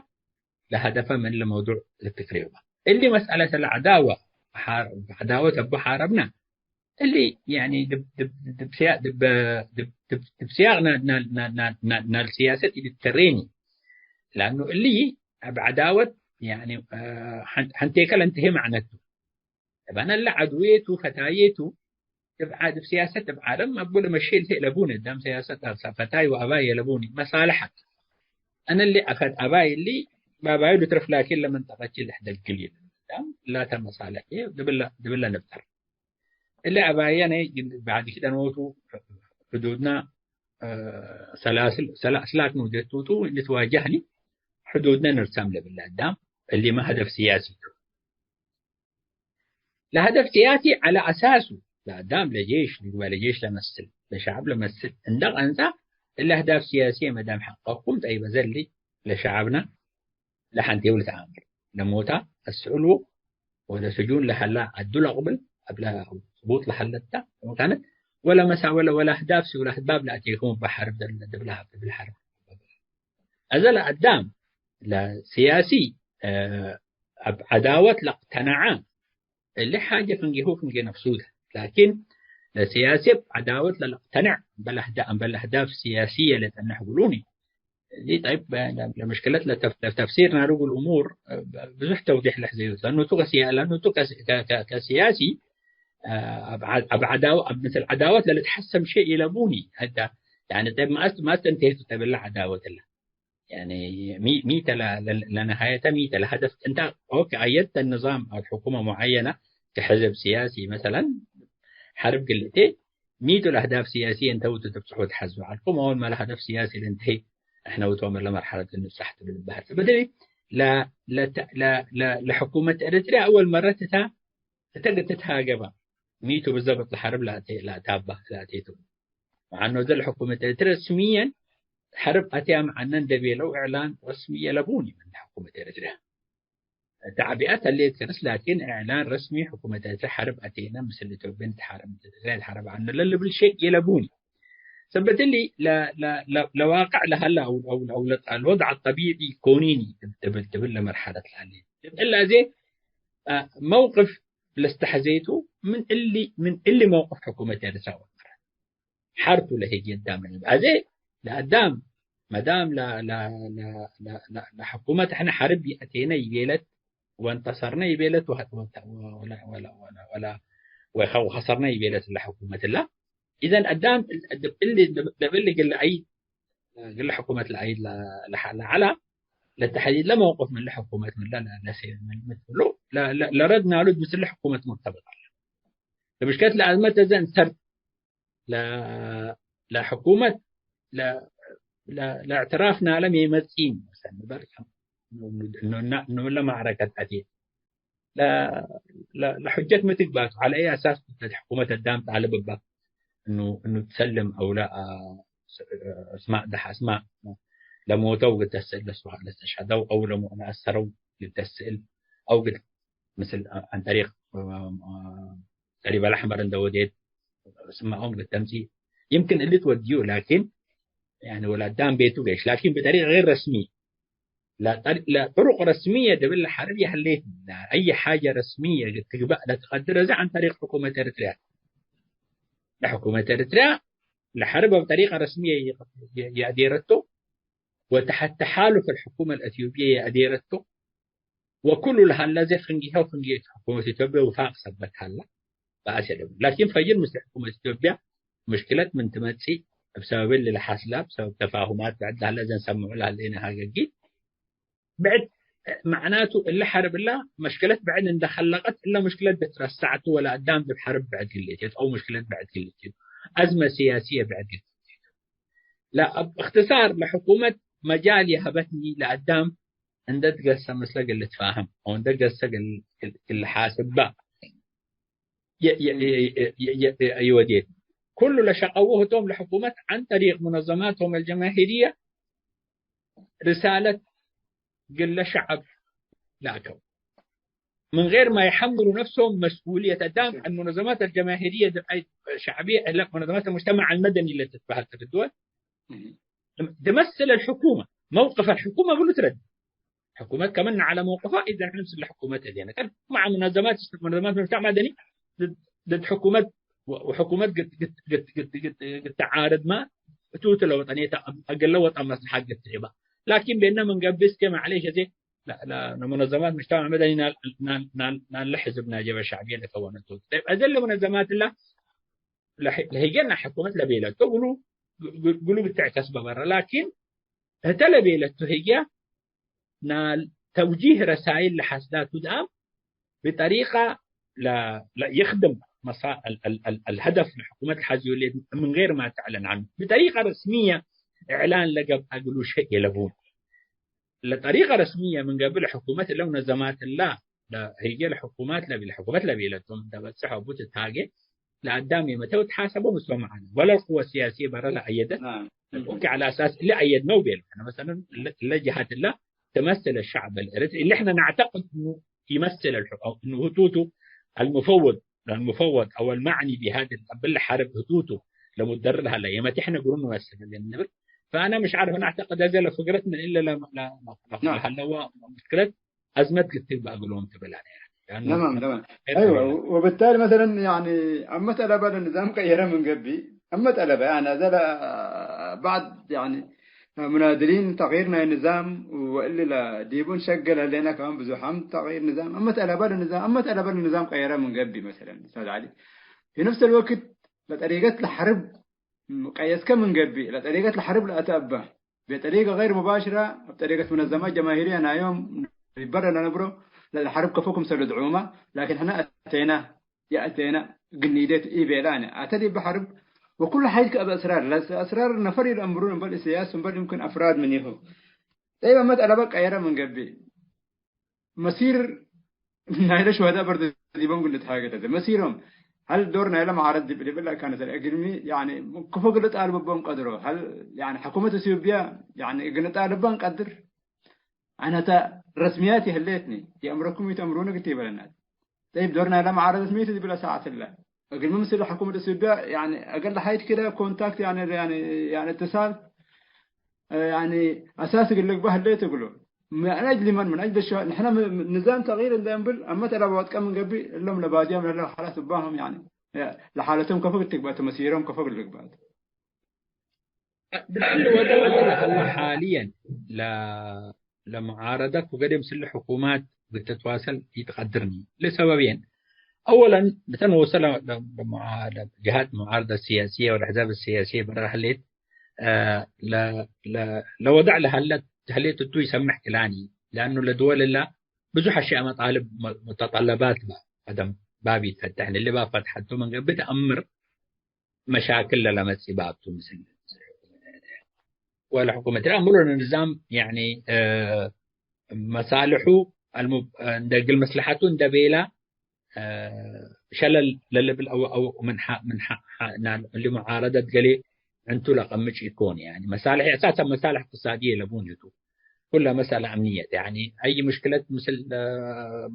ለሀደፈ ምን ለመውዱዕ ልትክሬ በ። እሊ መስአለት ለዐዳወ፣ ሐር-፣ ዐዳወት እቡ ሐረብነ፣ እሊ፣ ያኒ፣ ድብ፣ ድብ፣ ድብ ስያ-፣ ድብ፣ ድብ፣ ድብ፣ ድብ ስያቅ ና-፣ ና-፣ ና-፣ ና-፣ ና-፣ ናል ሲያሰት ኢልትከሬኒ። ለአኑ እሊ እብ ዐዳወት፣ ያኒ፣ እ፣ ሐን-፣ ሐንቴከ ለእንትሄ መዕነቱ። እብ አነ እለ ዐድዌቱ፣ ፈታዬቱ፣ እብ ዐ-፣ እብ ሲያሰት እብ ዓለም አቡ ለመሼ እልቴ ለቡኒ፣ አዳም ሲያሰት አርሳ ፈታይ ወአባይ የለቡኒ፣ መሳለሐት። አነ እሊ አፈት አባይ እሊ ባባዩ ልትረፍ ላኪን ለመንጠቀቺ ልሕደግል ይብል። አዳም ላተ መሳለሕ ድብለ፣ ድብለ ንብጠር። እሊ አባየ ናይ ባዕድ ክደን ሞቱ፣ ሕዱድና፣ እ፣ ሰላስል፣ ሰላ-፣ ስላክ ነው ጀቱቱ ልትዋጃህኒ፣ ሕዱድነ ንርሰም ለብል አዳም፣ እሊመ ሀደፍ ሲያሲ ቱ። ለሀደፍ ሲያሲ ዐለ አሳሱ ለአዳም ለጄሽ ልግበእ፣ ለጄሽ ለመስል፣ ለሸዐብ ለመስል እንደ ቀንጻ፣ እለ አህዳፍ ሲያሲየ መዳም ሐቀኩም ጠይበ ዘሊ ለሸዐብነ ለሐንቴው ልትአምር፣ ለሞታ አስዕልዎ፣ ወለ ስጁን ለሀላ ዐዱ ለአቅብል፣ እብለ ስቡጥ ለሀለታ መካነት፣ ወለ መሳ-፣ ወለ፣ ወለ አህዳፍ ሲ-፣ ወለ አህዳፍ ለአቴኩም እበ ሐርብ፣ ድብለ፣ ድብለ ሐርብ። አዜ ለአዳም ለሲያሲ፣ እ፣ እብ ዐዳወት ለቅተነዐ፣ እሊ ሓጀ ፍንጌሁ ፍንጌ ነፍሱ ተ። ላኪን፣ ለሲያሲ እብ ዐዳወት ለለቅተነዕ፣ እምበል አህዳ-፣ እምበል አህዳፍ ሲያሲየ ለጸንሕ እግሉኒ። እሊ ጠይብ፣ ለ-፣ ለምሽክለት ለተፍ-፣ ለተፍሲር ናርጉ ልእሙር፣ ብዙሕ ተውዲሕ ለሕዘዩ። ለእኑ ቱ ከሲያ-፣ ለእኑ ቱ ከስ-፣ ከ-፣ ከ-፣ ከሲያሲ፣ አ፣ እብ ዐ-፣ እብ ዐዳወ-፣ እብ ምስል ዐዳወት ለልትሐሰም ሸይ ኢለቡኒ። ሀዳ፣ ያኒ፣ ጠይብ፣ መአስ-፣ መአስ እንተሄቱ ተብለ ዐዳወት እለ። ያኒ ሚ-፣ ሚተ ለ-፣ ለ-፣ ለነሃየተ ሚተ ለሀደፍ እንተ ኦኬ አየድተ ንዛም አው ሕኩመ ሙዐየነ ከሕዝብ ሲያሲ መሰለን ሐርብ ግልእቴ ሚቱ ለአህዳፍ ሲያሲየ እንተ ውቱ ትብጽሑ ትሐዙ ዐልኩም። አወል መ ለሀደፍ ሲያሲ ልንተሂ እሕነ ውቶም ለመርሐለት ልንብጸሕ ትብል በህር። በደሊ ለ-፣ ለተ-፣ ለ-፣ ለ-፣ ለሕኩመት ኤረትርያ አወል መረት እተ እተ ትትሃገበ ሚቱ ብዘብጥ ለሐርብ ለአቴ-፣ ለአታባ ለአቴቱ። መዓኖ እዘ ለሕኩመት ኤረትርየ ረስምየን ሐርብ አትያ መዓነ እንደ ቤለው እዕላን ረስሚ የለቡኒ ምን ሕኩመት ኤረትርያ። ተዕቢአት ህሌት ከርስ፣ ላኪን እዕላን ረስሚ ሕኩመት ኤረትርያ ሐርብ አቴነ ምስል ኢትዮጵያ ንትሓረብ፣ ትግራይ ትሓረብ ዐነ ለልብል ሸይ የለቡኒ። ሰበት እሊ ለ-፣ ለ-፣ ለ-፣ ለዋቅዕ ለሀለ አው፣ አው፣ አው ለወድዕ ጠቢዒ ኮኒኒ ትብል፣ ትብል ለመርሐለት ለሀሌት። እለ አዜ፣ አ፣ መውቅፍ ለስተሐዜቱ ምን እሊ፣ ምን እሊ መውቅፍ ሕኩመት ኤረትርያ ወቀረት። ሐርቱ ለህይ አዳም አዜ ለአዳም መዳም ለ-፣ ለ-፣ ለ-፣ ለ-፣ ለ-፣ ለሕኩመት እሕነ ሐርብ ይአቴነ ይቤለት ወእንተሰርነ ይቤለት ወ-፣ ወ-፣ ወለ-፣ ወለ-፣ ወለ-፣ ወለ-፣ ወኸ-፣ ወኸሰርነ ይቤለት ለሕኩመት እላ። ኢዘን አዳም እሊ ለብል እግል ለአይድ፣ እግል ሕኩመት ለአይድ ለ-፣ ለሐ-፣ ለዐላ ለተሕዲድ ለመውቅፍ ምን ለሕኩመት ምን ለ-፣ ለ-፣ ለሴ-፣ ምን፣ ምን ትብሎ ለ-፣ ለ-፣ ለረድ ናሉት ምስል ለሕኩመት ሙርተበጥ አለ። ለምሽከለት ለአዝመት እዘ እንሰርት ለ-፣ ለሕኩመት ለ-፣ ለ-፣ ለእዕትራፍ ናለም የመጽኢን መሰል ንበር እኑ፣ እኑ፣ እኑ ለማዕረከት አቴ ለ-፣ ለ-፣ ለሑጀት ሚ ትግባቱ? ዐለ አይ አሳስ እት ሕኩመት አዳም ጣልብ እባ? እኑ፣ እኑ ትሰልም አው ላ፣ አ፣ ስ-፣ እስማዕ ደሐ እስማዕ ለሞተው እግል ተስእል፣ ለስዋ-፣ ለስተሽሀደው አው ለሞ-፣ ለአሰረው እግል ተስእል አው እግል ምስል አ-፣ አን ጠሪቅ፣ አ፣ አ፣ ሰሊብ አልአሕመር እንደ ወዴት ስማዖም እግል ተምጺእ ይምክን እሊ ትወድዩ፣ ላኪን ያኒ ወለ አዳም ቤቱ ገይሽ፣ ላኪን ብጠሪቅ ገይር ረስሚ ለጠር-፣ ለጥሩቅ ረስምየ ድብል ለሐርብ የህሌት፣ ለአይ ሓጀ ረስምየ ትግባእ ለትቀድር፣ እዚ ዐን ጠሪቅ ሕኩመት ኤረትርያ። ለሕኩመት ኤረትርያ ለሐርብ እብ ጠሪቀ ረስምየ የ-፣ የ-፣ የአዴረቶ፣ ወተሐት ተሓሉፍ አልሕኩመ አልአትዮጵየ የአዴረቶ፣ ወኩሉ ለሀለ እዚ ፍንጌሀ ወፍንጌ ሕኩመት ኢትዮጵየ ውፋቅ ሰበት ሀላ። በአስ የለቡ። ላኪን ፈጅር ምስል ሕኩመት ኢትዮጵያ ምሽክለት ምን ትመጽእ፣ እብ ሰበብ እሊ ለሐስላ፣ እብ ሰበብ ተፋሁማት ብዕድ ለሀለ እዘ እንሰምዑ ለሀሌነ ሀገጊ። ብዕድ፣ መዕናቱ እለ ሐርብ እላ መሽክለት ብዕድ እንደ ኸለቀት፣ እለ ምሽክለት ብትረሳዕቱ ወለአዳም ዲብ ሐርብ ብዕድ ግሌት የት አው ምሽክለት ብዕድ ግሌት የት፣ አዝመ ስያስየ ብዕድ ግሌት የት። ለእብ እክትሳር ለሕኩመት መጃል የሀበትኒ ለአዳም እንደ ትገሰ ምስለ እግል ልትፋህም፣ አው እንደ ገሰ እግል፣ እግል፣ እግል ልሓስባ። የ-፣ የ-፣ የ-፣ የ-፣ የ-፣ የ-፣ ይወዴት። ኩሉ ለሸቀዉ ህቶም ለሕኩመት ዐን ጠሪቅ ሙነዘማቶም አልጀማሂርየ ርሳለት ግለ ሸዐብ ላከው። ምን ገይር ማ ይሐምሉ ነፍሶም መስኡልየት አዳም አልሙነዘማት አልጀማሂርየ ሸዕብየ እለ ሙነዘማት አልሙጅተመዕ አልመደኒ ለትትበሀል ተብድወል ትመስል አልሕኩመ፣ መውቅፍ አልሕኩመ ብሉ ትረድ። ሕኩመት ከመነ ዐለ መውቅፋ፣ ኢዘን ሕነ ምስል ሕኩመት እዴነ። ጠብ መዓ ሙነዘማት፣ ሙነዘማት ሙጅተመዕ መደኒ ድድ፣ ድድ ሕኩመት ወ-፣ ወሕኩመት ግት፣ ግት፣ ግት፣ ግት፣ ግት፣ ግት ተዓርድ ማ እቱ፣ እቱ ለወጠንየት እግለ ወጠን መስለሐት ግት ትህባ። ላኪን ቤነ ምን ገብእ እስከ ማዕሌሽ እዜ ለ-፣ ለ-፣ ለሙነዘማት ሙጅተመዕ መደኒ ናል፣ ናል፣ ናል፣ ናል ለሕዝብ ናጀበ ሸዕብየ ለከወነቱ። ጠይብ፣ እዘ ለሙነዘማት እላ ለህ-፣ ለህጌና ሕኩመት ለቤለቶ እግሉ፣ እግሉ ብትዕከስ በበረ። ላኪን ህተ ለቤለቱ ህዬ ናል ተውጂህ ረሳይል ለሐስዳቱ ደአም ብጠሪቀ ለ-፣ ለይክድም መሳ-፣ አል-፣ አል-፣ አል-፣ አልሀደፍ ለሕኩመት ለሐዝዮ ሌት ምን ገይር ማ ተዕለን ዐኑ። ብጠሪቀ ረስምየ እዕላን ለገብአ እግሉ ሸእ የለቡን። ለጠሪቀ ረስምየ ምን ገብእ ለሕኩመት እለ ሙነዘማት እላ፣ ለህዬ ለሕኩማት ለቢ-፣ ለሕኩመት ለቤለቶም እንተ በጽሕ አቡ ትትሃጌ፣ ለአዳም የመተው ተሓሰቦ ምስሎም መዓነ፣ ወለ ቅወ ሲያስየ በረ ለአየደት፣ ናም። ኦኬ፣ ዐለ አሳስ እሊ አየድነው ቤለ። አነ መሰለን እለ፣ እለ ጀሃት እላ ትመስል الشعب الإريتري اللي احنا نعتقد إنه يمثل الح-، أو إنه هتوتو المفوض، المفوض أو المعني بهذه ال-، بالحرب هتوتو لمدرر هلا يمتحنا قرون واسف اللي نبر. فأنا مش عارف، أنا أعتقد هذا لفكرة من إلا لا، لا، لا، لا، نعم. هلا هو مشكلة أزمة كتير بقولهم تبلاني يعني. لأنه نعم، نعم. غير أيوة، طبيعي. و-، وبالتالي مثلًا يعني أما طلبة النظام غير من قبل، أما طلبة يعني هذا لا-، بعد يعني مناضلين تغيير ናይ ንዛም ወእሊ ለዲቡ እንሸገል ህሌና ከማን ብዙሓም ተቅይር ንዛም፣ አመት አለበ ለንዛም፣ አመት አለበ ለንዛም ቀየረ ምን ገብእ መሰለን ኡስታዝ ዐሊ። في نفس الوقت ለጠሪቀት ለሐርብ ቀየስከ ምን ገብእ፣ ለጠሪቀት ለሐርብ ለአተ እበ፣ በጠሪቀ ገይር ሙባሽረ፣ እብ ጠሪቀት ሙነዘማት ጀማሂርየ ናዮም ይበረ ለነብሮ፣ ለሐርብ ከፎ ክምሰል ድዑመ፣ ላኪን ሕነ አተይና፣ የአቴነ ግኒደት ኢቤላነ አተ ዲብ ሐርብ ወኩሉ ሐይል ከእብ አስራር፣ ለአስራር ነፈር ኢለአምሩን እምበል ኢሰያስ እምበል ይምክን አፍራድ ምኒሁ። ጠይብ አመት አለበ ቀየረ ምን ገብእ። መሲር ናይለ ሹሀዳእ በርድ ዲቦም ግል ልትሃገደ መሲሮም ሀል ዶር ናይለ መዓረድ ዲብ፣ ዲብ እለ ካነ ሰለ እግልሚ፣ ያኒ፣ ክፎ ግል ጣልብ ቦም ቀድሮ፣ ሀል፣ ያኒ፣ ሕኩመት ኢትዮጵያ፣ ያኒ፣ እግል ጣልባ እንቀድር፣ አነተ ረስምያት ይህሌትኒ፣ የአምረኩም ይተምሩነ ግት ይበለናት። ጠይብ፣ ዶር ናይለ መዓረደት ሚ ቱ ዲብለ ሰዓት እለ። እግልሚ ምስል ሕኩመት ኢትዮጵያ፣ ያኒ፣ እግል ለሐይድ ክደ ኮንታክት፣ ያኒ፣ ያኒ፣ ያኒ፣ እትሳል፣ ያኒ፣ አሳስ እግል ልግባእ ህሌት እግሉ። ምን አጅሊ መን፣ ምን አጅሊ ሸ-፣ ንሕነ ም-፣ ም-፣ ንዛም ተቅይር እንደ እንብል፣ አመት አለበ ወጥቀ ምን ገብእ፣ እሎም ለባዝያም ለለ ሐለት እባሆም፣ ያኒ፣ ለሓለቶም ከፎ እግል ትግባእ፣ ተመሲሮም ከፎ እግል ልግባእ። ብክል ወደ ወደ ለሀለ ሓልየን ለ-፣ ለመዓረደት ወገዴ ምስል ሕኩማት እግል ትትዋሰል ኢትቀድርኒ። ለሰበብየን፣ አወለን፣ ብተን ወሰለ ለ-፣ ለመዓ-፣ ለጀሃት መዓረደት ሲያስየ ወለአሕዛብ ሲያስየ በረ ህሌት፣ አ፣ ለ-፣ ለ-፣ ለወደዕ ለሀለት ተህሌት እቱ ይሰምሕ ክላኒ። ለአኑ ለድወል እላ ብዙሕ አሽያእ መጣልብ መ-፣ ሙተጠለባት በ-፣ ቀደም ባብ ይትፈተሕ። እሊ ባብ ፈትሐቱ ምን ገብእ ተአምር መሻክል ለለመጽእ ባብ ቱ ምስል ወለ ሕኩመት ለአምሮ ንዛም ያኒ፣ እ፣ መሳልሑ አልሙ-፣ እንደ እግል መስለሐቱ እንደ ቤላ፣ እ፣ ሸለል ለልብል አው፣ አው ምን ሐ-፣ ምን ሐ-፣ ሐ-፣ ናል እሊ ሙዓረደት ገሌ እንቱ ለቀምጭ ኢኮን። ያኒ መሳልሕ፣ አሳሰን መሳልሕ እቅትሳድየ ለቡን ቱ። ኩለ መሰለ አምንየት፣ ያኒ አይ ምሽክለት ምስል፣ እ፣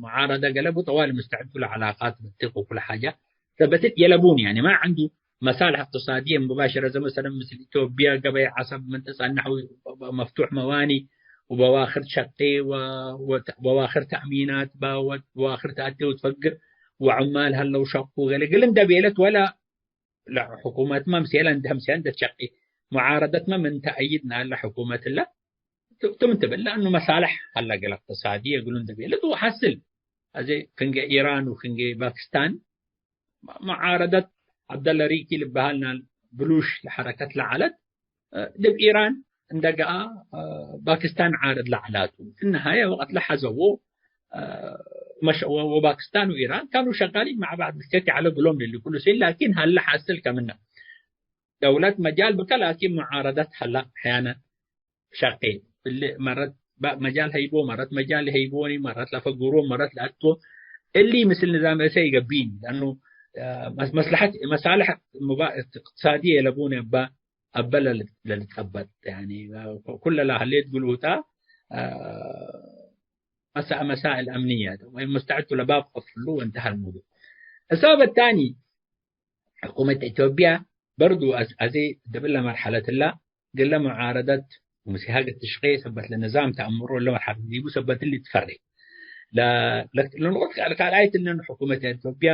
ሙዓረደ ገለቡ ጠዋሊ ሙስተዕድ ቱ ለዐላቃት በትክ ወኩለ ሓጃ ሰበትት የለቡን። ያኒ ማ ዐንዱ መሳልሕ እቅትሳድየ ሙባሽረ፣ ዘ መሰለን ምስል ኢትዮጵያ ገበይ ዐሰብ ምን ትጸነሕ ወ-፣ መፍቱሕ መዋኒ ወበዋክር ሸቄ ወ-፣ ወተ-፣ በዋክር ተእሚናት በ-፣ ወ-፣ በዋክር ተአቴ ወትፈግር ወዕማል ሀለው ሸቁ ገሌ እግል እንደ ቤለት ወለ ለሕኩመትመ ምሴለ እንደ፣ ምሴለ እንደ ትሸቂ፣ ሙዓረደትመ ምን ተአይድ ናለ ሕኩመትለ ቱ ምን ትብል፣ ለአኑ መሳልሕ ሀለ ገለ እቅትሳድየ እግሉ እንደ ቤለት ወሐስል። አዜ ፍንጌ ኢራን ወፍንጌ ፓኪስታን ሙዓረደት ዐብደለ ሪኪ ልበሃል ናል ብሉሽ ለሐረከት ለዐለት፣ እ፣ ዲብ ኢራን እንደ ገአ፣ እ፣ ፓኪስታን ዓርድ ለዐላቱ። ፊ ነሃየ ወቀት ለሐዘዎ፣ እ፣ መሸ-፣ ወ-፣ ወፓኪስታን ወኢራን ካኑ ሸጋሊን መዕ ባዕድ ልትከቲ ዐለ እግሎም ልሊ ኩሉ ሲ፣ ላኪን ሀለ ሐስል ከምነ ደውለት መጃል ብከ፣ ላኪን ሙዓረደት ሀላ አሕያነ ሸቄ። እሊ መረት ባ-፣ መጃል ሀይቦ፣ መረት መጃል ሀይቦኒ፣ መረት ለፈግሮ፣ መረት ለአትቦ። እሊ ምስል ንዛም እሰ ኢገብኢኒ፣ ለአኑ፣ አ፣ መስ-፣ መስለሐት፣ መሳልሕ ሙባ-፣ እቅትሳድየ ለቡነ እበ፣ አበ ለል-፣ ለልትቀበጥ፣ ያኒ፣ ኩለ ለሀሌት ግሉታ፣ አ፣ መሳ-፣ መሳእል አምንየ ወይ ሙስተዕድ ቱ ለባብ ቀፍሉ ወእንተሀ ልሙዱዕ። እሳበት ታኒ፣ ሕኩመት ኢትዮጵያ በርዱ አዝ-፣ አዜ ዲብለ መርሐለትላ፣ እግለ ሙዓረደት ወምሲሃግ ትሽቄ ሰበት ለንዛም ተአምሮ እለ መርሐለት ዲቡ ሰበት እሊ ትፈሬ። ለ-፣ ለ-፣ ለንቁጥ ካልኣይት እነን ሕኩመት ኢትዮጵያ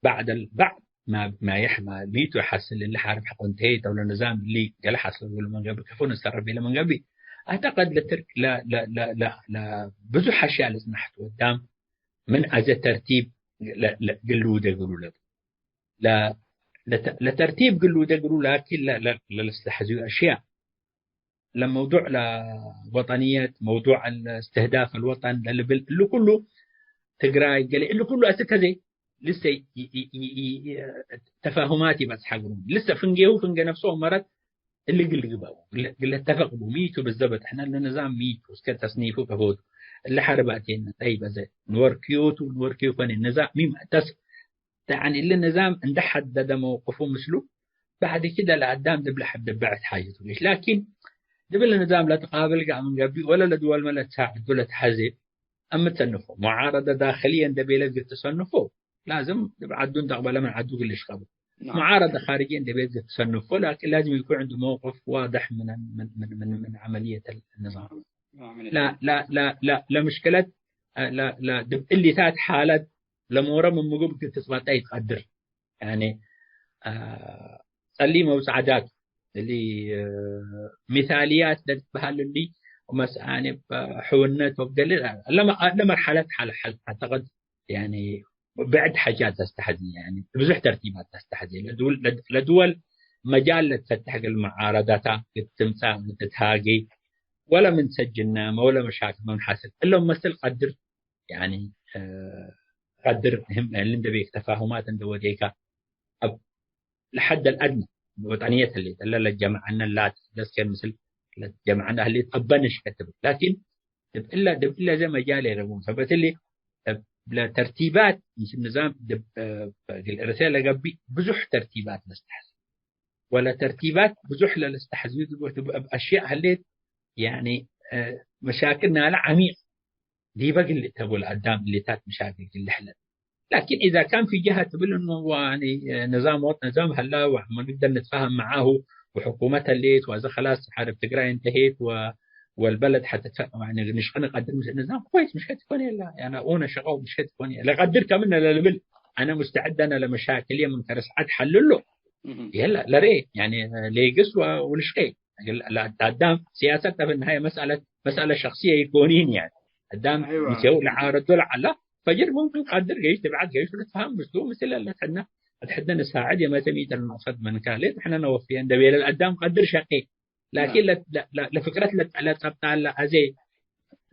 ባዕድ አልባዕድ ማ-፣ ማየሕ ማ-፣ ሚቱ ሐስል እሊ ሐርብ ሐቆ እንተሄት አው ለንዛም እሊ ገሌ ሐስል እግሉ መንገብእ ከፎ ንሰረፍ ቤለ መንገብእ። አዕተቀድ ለትርክ ለ-፣ ለ-፣ ለ-፣ ለ-፣ ለ-፣ ብዙሕ አሽያእ ለጽናሕት ወዳም ምን አዜ ተርቲብ ለ-፣ ለ-፣ ግሉ ደግሉ ለቡ። ለ-፣ ለተ-፣ ለተርቲብ ግሉ ደግሉ ላኪን ለ-፣ ለ-፣ ለልስተሐዝዩ አሽያእ ለመውዱዕ ለወጠንየት፣ መውዱዕ እስትህዳፍ አልወጠን ለልብል እሉ ኩሉ ትግራይ ገሌ እሉ ኩሉ አስክ ከዜ ልሰ ይ-፣ ይ-፣ ይ-፣ ይ-፣ ተፋሁማት ይበጽሐ እግሉም። ልሰ ፍንጌሁ ፍንጌ ነፍሶ መረት እሊ ግል ግበኡ፣ ግለ፣ ግለ ተፈቅ ቡ፣ ሚቱ ብዘበት፣ ሕነ ለንዛም ሚቱ፣ እስከ ተስኒፉ ከፎቱ፣ እለ ሐርብ አቴነ፣ ጠይብ፣ አዜ ንወርክዮቱ፣ ንወርክዮ ኮነ፣ ንዛም ሚም ተስ-፣ ያኒ እሊ ንዛም እንደ ሐደደ መውቅፉ ምስሉ፣ ባዕድ ክደ ለአዳም ዲብ ለሐድ ብዕድ ሓጀቱ ሌሽ። ላኪን፣ ዲብለ ንዛም ለትቃብል ገአ ምን ገብእ፣ ወለ ለድወልመ ለትሳዕዱ ለትሐዜ፣ አምትሰንፎ፣ ሙዓረደ ዳክልየ እንደ ቤለ እግል ትሰንፎ፣ ላዝም እብ ዐዱ እንደ አቅበለ ምን ዐዱ እግል ልሽቀቡ። ነዓም። ሙዓረደ ካርጅየ እንደ ቤለ እግል ትሰንፎ፣ ላኪን ላዝም ይኩን ዐንዱ መውቅፍ ዋድሕ ምን፣ ምን፣ ምን፣ ምን፣ ምን ዐመልየት ንዛም። ነዓም። ላ፣ ላ፣ ላ፣ ላ፣ ለምሽክለት፣ ላ፣ ላ፣ ዲብ እሊታት ሓለት ለሞረ ምን ምግብ እግል ትጽበጠ ኢትቀድር። ያኒ፣ አ፣ ጸሊም አው ጸዕዳት እሊ፣ እ፣ ሚሳልያት ለትትበሀል እሊ፣ ወመስአኒ፣ እ፣ ሕውነት ወገሌ፣ ለመ-፣ ለመርሐለት ሐል፣ ሐል፣ አዕተቀድ፣ ያኒ፣ ብዕድ ሐጃት ለስተሐዜ፣ ያኒ፣ ብዙሕ ተርቲባት ለስተሐዜ። ለድወል፣ ለድ-፣ ለድወል መጃል ለትፈትሕ እግል መዓረዳታ፣ እት ትምጻእ፣ እት ትሃጌ፣ ወለ ምን ሰጅናመ፣ ወለ መሻክል ምን ሐስል፣ እሎም መስል ቀድር፣ ያኒ፣ እ፣ ቀድር፣ ምህም፣ እሊ እንደ ቤክ ተፋሁማት እንደ ወዴካ፣ እብ ለሐድ አልአድነ ወጠንየት ህሌት፣ እለ ለጀመዐነ ላት፣ ለስኬን ምስል ለጀመዐነ ህሌት፣ እበ ንሽቀ ትብል። ላኪን፣ ዲብ እለ፣ ዲብ እለ ዘ መጃል የለቡ። ሰበት እሊ፣ እብ ለተርቲባት፣ ምስል ንዛም፣ ዲብ፣ እ፣ እግል እርሰ ለገብእ፣ ብዙሕ ተርቲባት ለስተሐዜ። ወለ ተርቲባት ብዙሕ ለለስተሐዝዩ ዲብ፣ እብ አሽያእ ህሌት፣ ያኒ፣ እ፣ መሻክል ናለ ዐሚቅ ዲበ ግል እተ ቡ ለአዳም እሊታት መሻክል ግል ለሐለት። ላኪን ኢዛ ካን ፊ ጀሀ ትብል እኑ ዋኒ ንዛም ወጥ ንዛም ሀላ ወንግደር ንትፋሀም መዓሁ ወሕኩመት ህሌት ወአዜ ከላስ ሐርብ ትግራይ እንተሄት ወ-፣ ወልበለድ ሐተ ተ-፣ ዋኒ ንሽቀ ንቀድር ምስ ንዛም ኮይስ ምሽከት ይኮን የላ። ያኒ ኡነ ሸቀው ምሽከት ይኮን የላ። ለቀድር ከምነ ለልብል አነ ሙስተዕድ አነ ለመሻክልየ ምን ከረስዐት ሐልሎ እህ። የላ ለሬ ያኒ ሌግስ ወ-፣ ወልሽቄ ለአዳም ሲያሰት እብ ነሃየ መስአለት፣ መስአለ ሸክስየ ኢኮኒን፣ ያኒ አዳም አይዋ። ምሴው ለዓረዶ ለዐላ ፈጅር ሙምክን ቀድር ገይሽ ትብዓት ገይሽ ልትፈሀም ምስሉ ምስል ለትሕነ፣ አትሕደን ሳዕድ የመተ ሚተ ለመቅሰድ መንካ ሌት ሕነ ነወፍየ እንደ ቤለ ለአዳም ቀድር ሸቄ። ላኪን ለ-፣ ለ-፣ ለ-፣ ለፍክረት ለ-፣ ለጸብጣለ አዜ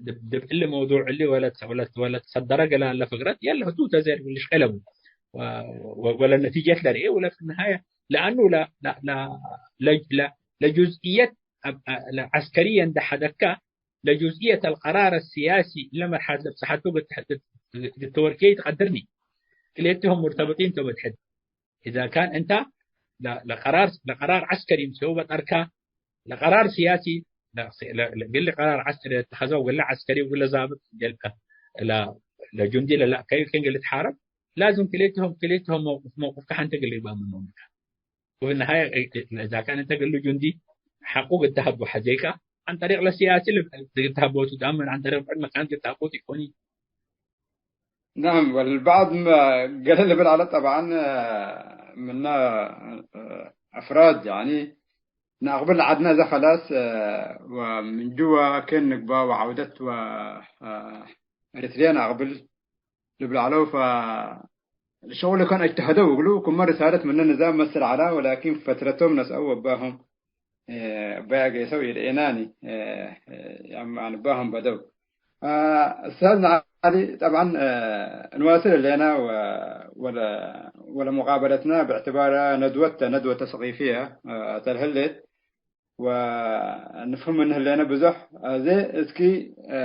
ድብ-፣ ድብ እሊ መውዱዕ እሊ ወለት-፣ ወለት-፣ ወለትሰደረ ገለ ለፍክረት የለ ህቱ ተዘር ልሽቀለቡ ወ-፣ ወ-፣ ወለ ነቲጀት ለርኤ ወለ ፊ ነሃየ ለአኑ ለ-፣ ለ-፣ ለ-፣ ለ-፣ ለ-፣ ለጁዝእየት አብ-፣ አ-፣ ለዐስከርየ እንደ ሐደካ ለጁዝእየት አልቀራር አስያሲ ለመርሐለት ለብጽሐቱ ግት-፣ ግት-፣ ግትወርኬ ትቀድርኒ። ክልኤትሆም ሙርተብጢን ቶም እት ሕድ። إذا كان أنت ل-، لقرار، لقرار عسكري مسوي بطركة، لقرار سياسي، ل-، ل-، ل-، قل لي قرار عسكري اتخذوه ولا عسكري ولا ضابط، قال ك-، لا، لا جندي، لا، لا، كيف كان قال تحارب؟ لازم كليتهم، كليتهم موقف، موقف كحن تقل لي بقى منهم. وفي النهاية، إذا كان أنت قل له جندي، حقوق الذهب وحزيكا، عن طريق السياسي اللي الذهب وتتأمن عن طريق المكان قد يكوني. نعم، والبعض ما قال اللي بالعلى طبعًا، آه، منا، آه، أفراد، يعني، نقبل عدنا ذا خلاص، آه، ومن جوا كان نقبة وعودت و، آه، إريتريا نقبل لبلعلو، ف الشغل كان اجتهدوا وقلوا كم مرة صارت من النظام مثل على، ولكن فترتهم نسأوا وباهم. እ፣ በያገ ሰው ይርኤናኒ፣ እ፣ እ፣ ያም አንባህም በደው። አ፣ أستاذنا علي، طبعًا، እ፣ እንዋስል እሌና ወ-፣ ወለ-፣ ወለሙቃበለትና ብዕትባራ ነድወተ፣ ነድወ ተስቂፍየ፣ እ፣ ተልህሌት ወንፍህም እንህሌነ ብዙሕ። አዜ እስኪ፣ እ፣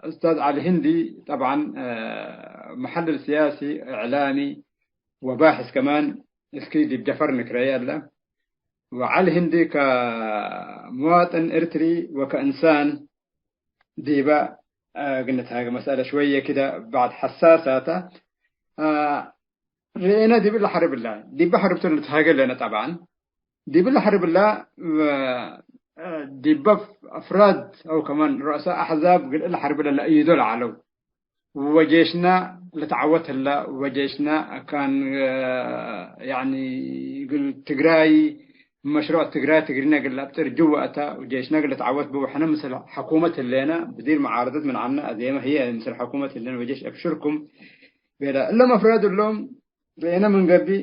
أستاذ علي هندي، طبعًا، እ፣ محلل سياسي، إعلامي وباحث كمان، እስኪ ዲብ ጀፈር ንክረየ እለ። وعلي هندي كمواطن إرتري وكإنسان ዲበ፣ አ፣ ግንትሃገ መስአለ ሽወየ ክደ بعض حساسة ተ። አ፣ ርኤነ ዲብ እለ ሐርብ እለ፣ ዲበ ሐርብ ቱ ንትሃገ ለነ طبعًا። ዲብ እለ ሐርብ እለ፣ አ፣ ዲበ أفراد أو كمان رؤساء أحزاب እግል እለ ሐርብ እለ ለአይዶ ለዐለው። ወጄሽና ልትዓወት ህለ፣ ወጄሽና ካን፣ ያኒ፣ እግል ትግራይ፣ መሽሩዕ ትግራይ ትግርኛ እግል ለአብጥር ጅወ አተ፣ ወጄሽና እግል ልትዓወት ቡ። ወሕነ ምስል ሐኩመት ህሌነ፣ ብዲር መዓረደት ምን ዐልነ፣ አዜመ ህዬ ምስል ሐኩመት ህሌነ፣ ወጄሽ አብሽርኩም ቤለ። እሎም አፍራድ እሎም ርኤነ ምን ገብእ፣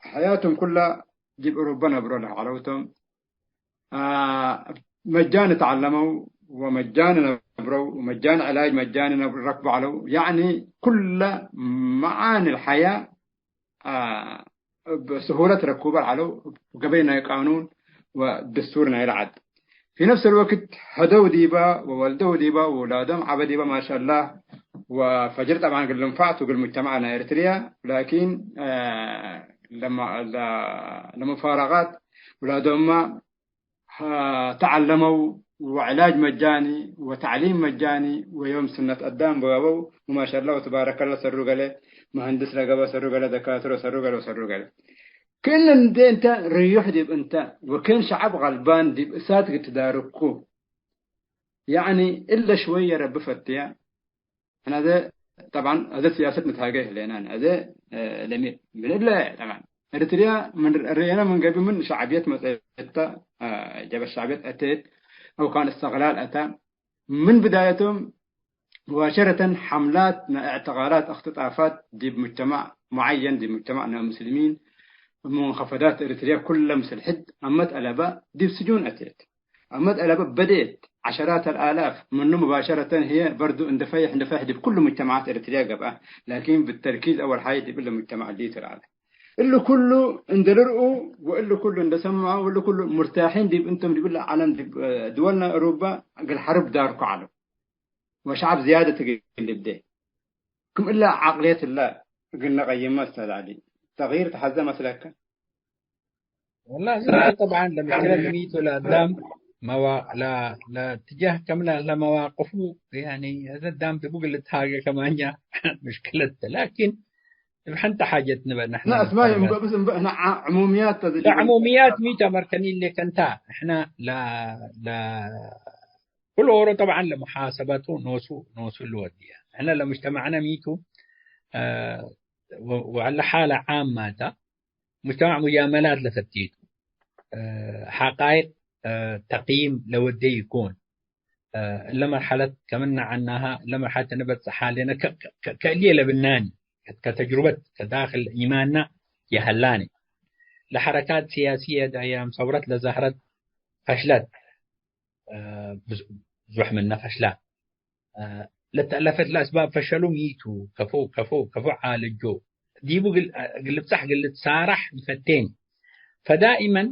ሐያቶም ኩላ ዲብ እሩበ ነብሮ ለዐለውቶም። አ፣ መጃን ተዐለመው ወመጃን ነብረው ወመጃን ዕላጅ መጃን ነብ-፣ ረክቡ ዐለው። ያዕኒ ኩለ መዓኒ الحياة፣ አ፣ እብ ስሁለት ረኩበ ዐለው፣ ገበይ ናይ ቃኑን ወድስቱር ናይ ለዐድ። في نفس الوقت ሀደው ዲበ ወወልደው ዲበ ወውላዶም ዐበ ዲበ ማሻላህ። ወፈጅር ጠብዓን እግል ልንፋዕ ቱ እግል ሙጅተማዕ ናይ ኤርትርያ፣ ላኪን፣ አ፣ ለማ-፣ ለ-፣ ለሙፋረቃት ውላዶምመ ተዐለመው፣ ወዕላጅ መጃኒ፣ ወተዕሊም መጃኒ፣ ወዮም ስነት አዳም በጋበው፣ ወማሻላ ወትባረከላ ሰሩ ገሌ መሀንድስ ለገበ ሰሩ ገሌ ደካትሮ ሰሩ ገሌ ወሰሩ ገሌ። ክእነ እንዴ እንተ ርዩሕ ዲብ እንተ፣ ወክእን ሸዐብ ገልባን ዲብ እሳት ግትዳርኩ። ያዕኒ እለ ሽወየ ረቢ ፈትየ፣ አነ አዜ ጠብዓን አዜ ሲያሰት ንትሃጌ ህሌናን አዜ፣ እ፣ ለሚ ምን እለ ጠብዓን ኤርትርያ ምን ርኤነ ምን ገብእ ምን ሸዕብየት መጽአተ፣ እ፣ ጀበት ሸዕብየት አቴት አው ካን እስትቅላል አተ። ምን ብዳየቶም ሙባሸረተን ሐምላት ናይ እዕትቃላት፣ እክትጣፋት ዲብ ሙጅተማዕ ሙዐየን፣ ዲብ ሙጅተማዕ ናይ ሙስሊሚን፣ ሙንከፈዳት ኤርትርያ ኩለ ምስል ሕድ አመት አለበ ዲብ ስጁን አቴት። አመት አለበ በዴት፣ ዐሸራት አልአላፍ ምኑ ሙባሸረተን ህዬ በርዱ እንደ ፈይሕ፣ እንደ ፈይሕ ዲብ ኩሉ ሙጅተማዓት ኤረትርያ ገብአ፣ ላኪን ብተርኪዝ አወል ሓይ ዲብ እለ ሙጅተማዕ ዲቱ ለዐለ። እሊ ኩሉ እንደ ልርኡ ወእሊ ኩሉ እንደ ሰምዖ ወእሊ ኩሉ ሙርታሒን ዲብ እንቶም ዲብ እለ ዐለም ዲብ ድወል ናይ አውሮበ እግል ሐርብ ዳርኩ ዐለው። ወሸዐብ ዝያደት እግል ልብዴ። ክም እለ ዐቅልየት እለ እግል ነቀይመ ኡስታዝ ዐሊ፣ ተግይር ተሐዘ መስለከ? ወላሂ፣ እዘ ጠብዓን ለምሽክለት ሚቱ ለአዳም መዋ-፣ ለ-፣ ለትጃህ ከምለ ለመዋቅፉ፣ ያኒ፣ እዘ አዳም ዲቡ እግል ልትሃጌ ከማኛ ምሽክለት ተ። ላኪን፣ እብ ሐንተ ሓጀት ንበል፣ ንሕና ላ፣ እስማይ፣ ንፈርሀት። እምበ-፣ ብስ እምበ-፣ እሕና ዓ-፣ ዕሙምያት ተዝጅ ለዕሙምያት ሚቱ አመርከኒ እሌከ እንታ፣ እሕና ለ-፣ ለ-፣ ኩሉ ኦሮ ጠብዓን ለሙሓሰበቱ ኖሱ፣ ኖሱ ልወድየ። እሕና ለሙጅተማዕና ሚቱ፣ አ፣ ወ-፣ ወዐለ ሓለ ዓማ ተ፣ ሙጅተማዕ ሙጃመላት ለፈቲቱ፣ እ፣ ሐቃይቅ፣ እ፣ ተቅይም ለወዴ ይኩን። እ፣ እለ መርሐለት ከምነ ዐናሃ፣ እለ መርሐለት እንበጽሕ ሀሌነ ከ-፣ ከ-፣ ከ-፣ ከእልየ ለብናኒ፣ ከ-፣ ከተጅሩበት፣ ከዳክል ኢማንና የሀላኒ። ለሐረካት ሲያስየ ዳያም ሰውረት ለዛህረት ፈሽለት፣ እ፣ ብዙ-፣ ብዙሕ ምነ ፈሽላ። እ፣ ለተአለፈት ለአስባብ ፈሸሉ ሚቱ፣ ከፎ፣ ከፎ፣ ከፎ ዓልጆ። ዲቡ ግል-፣ ግልብጻሕ ግል ልትሳራሕ ኢፈቴን። ፈዳኢመን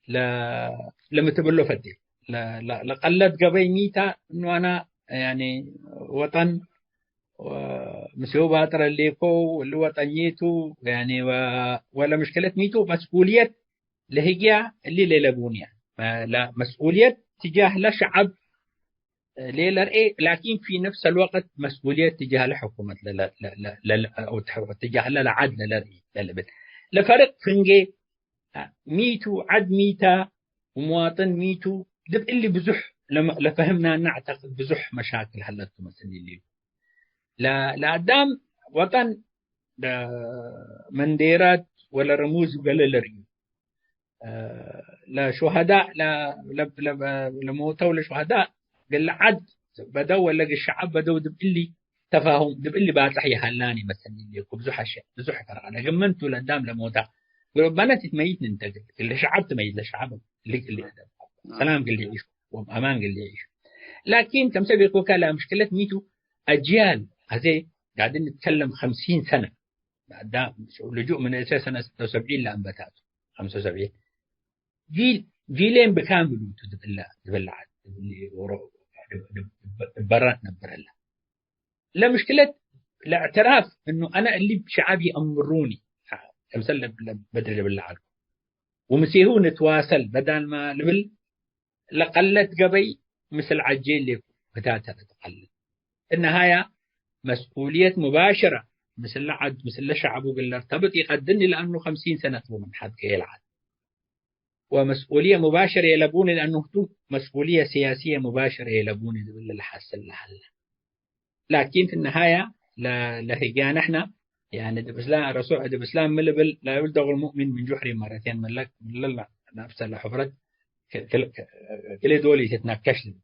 ለ-፣ ለምትብሎ ፈቴ። ለ-፣ ለ-፣ ለቀለት ገበይ ሚታ እኑ አና፣ ያኒ፣ ወጠን ወ-፣ ምስዮ ባጥረ ሌኮ፣ እሊ ወጠኝቱ፣ ያኒ፣ ወ-፣ ወለ ምሽክለት ሚቱ መስኡልየት ለህግያ እሊ ሌለቡንያ። መ-፣ ለመስኡልየት ትጃህ ለሸዐብ ሌለርኤ፣ ላኪን ፊ ነፍስ አልወቅት መስኡልየት ትጃህ ለሕኩመት ለለ-፣ ለ-፣ ለ-፣ ለ-፣ አው ትሕ-፣ ትጃህ ለለዓድ ለለርኤ ለልብል። ለፈርቅ ፍንጌ ሚቱ፣ ዐድ ሚታ፣ ወመዋጥን ሚቱ፣ ዲብ እሊ ብዙሕ ለመ-፣ ለፈህምናና አዕተቅድ ብዙሕ መሻክል ሀለቱ መስል እሊ። ለ-፣ ለአዳም ወጠን ለመንዴራት ወለረሙዝ ገሌ ለርእዩ። እ፣ ለሹሀዳእ ለ-፣ ለ-፣ ለ-፣ ለሞተው ለሹሀዳእ እግል ዐድ በደው ወለ እግል ሸዐብ በደው ዲብ እሊ ተፋሁም፣ ዲብ እሊ ባጽሕ ይሀላኒ መሰል እሊ እኮ ብዙሕ አሸ-፣ ብዙሕ ፈርቅ አለ። ግመንቱ ለአዳም ለሞታ ግሩባነት ትመይት ንንተ እግል፣ እግል ሸዐብ ትመይት ለሸዐብ እሊ፣ እሊ ሰላም እግል ይዒሹ ወአማን እግል ይዒሹ። ላኪን ከምሰል ቤልኩከ ለምሽክለት ሚቱ አጅያል አዜ ጋድን ንትከለም ኸምሲን ሰነ ለአዳም ልጁእ ምን እስረ ሰነ ስተ ወሰብዒን ለአንበታቱ፣ ኸምሰ ወሰብዒን ጂል፣ ጂሌን ብካምሉ ቱ ድብለ፣ ድብለ ዐድ፣ ድብለ ኦሮ፣ ድብ-፣ ድብ-፣ ድብ-፣ ድበራ ትነብር ህለ። ለምሽክለት ለእዕትራፍ እኑ አነ እሊ ሸዐብ ይአምሩኒ፣ ከምሰል ለብ-፣ ለብ-፣ በድር ልብል ለዐልኩ። ወምሴሁ ንትዋሰል በዳልማ ልብል ለቀለት ገበይ ምስል ዐጄል ሌኩ ህታተ ለትቀልል። እነሃያ መስኡልየት ሙባሸረ ምስለ ዐድ፣ ምስለ ሸዐቡ እግል ለርተብጥ ኢቀድኒ፣ ለአኑ ኸምሲን ሰነት ቡ ምን ሐድ ከኤ ለዐድ። ወመስኡልየ ሙባሸር የለቡኒ ለአኑ ህቱ መስኡልየ ሲያስየ ሙባሸር የለቡኒ ልብል ለሐስል ለሀለ። ላኪን ፊ ነሃያ ለ-፣ ለህግያነ ሕነ፣ ያኒ ዲብ እስላ-፣ ረሱዕ ዲብ እስላም ሚ ልብል፣ ላ ዩልደጉል ሙእሚን ምን ጁሕሪ መረቴን፣ ምን ለክ-፣ ምን ለላ ነፍሰ ለሑፍረት ክ-፣ ክል-፣ ክ-፣ ክልኤ ዶል ኢትትነከሽ ልብል።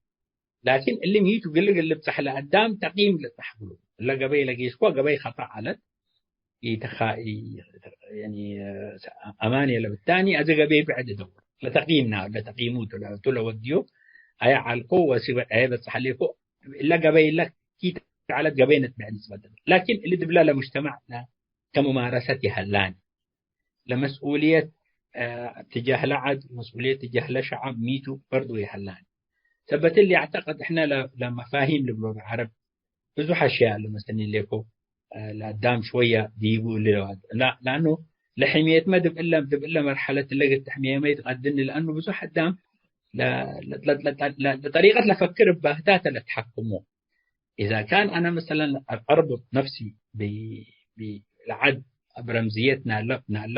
ላኪን እሊ ሚቱ ግል፣ ግል ልብጸሕ ለአዳም ተቂም ልብጸሕ ብሉ። እለ ገበይ ለጌስኮ ገበይ ኸጠእ ዐለት፣ ኢተኻ-፣ ኢ-፣ ያኒ፣ አማን የለ ብታኒ፣ አዜ ገበይ ብዕድ እደውር። ለተቂምና፣ ለተቂሙ ቱ ለ-፣ ቱ ለወድዮ፣ አየ ዐልኮ ወሲበ አየ በጽሐ ሌኮ፣ እለ ገበይ እለ ኪት ዐለት ገበይ ነትብዕ ንስበት። ላኪን እሊ ድብለ ለሙጅተማዕ ለ-፣ ከሙማረሰት ይሀላኒ። ለመስኡልየት፣ እ፣ ትጃህ ለዐድ፣ መስኡልየት ትጃህ ለሸዐብ ሚቱ በርዱ ይሀላኒ። ሰበት እሊ አዕተቅድ እሕነ ለ-፣ ለመፋሂም ልብሎ ለዐረብ ብዙሕ አሽያእ ለመስተኒ ሌኮ፣ እ፣ ለአዳም ሽወያ ዲቡ እሊ ለዋድ። ላ-፣ ለአኑ ለሕምየትመ ዲብ እለ፣ ዲብ እለ መርሐለት እለ እግል ተሕምየመ ኢትቀድኒ፣ ለአኑ ብዙሕ አዳም ለ-፣ ለ-፣ ለ-፣ ለ-፣ ለ-፣ ለጠሪቀት ለፈክር እባ ህታተ ለትሐክሞ። إذا كان أنا مثلًا أربط نفسي ب-، ب-، ለዐድ እብ ረምዝየት ናለ፣ ናለ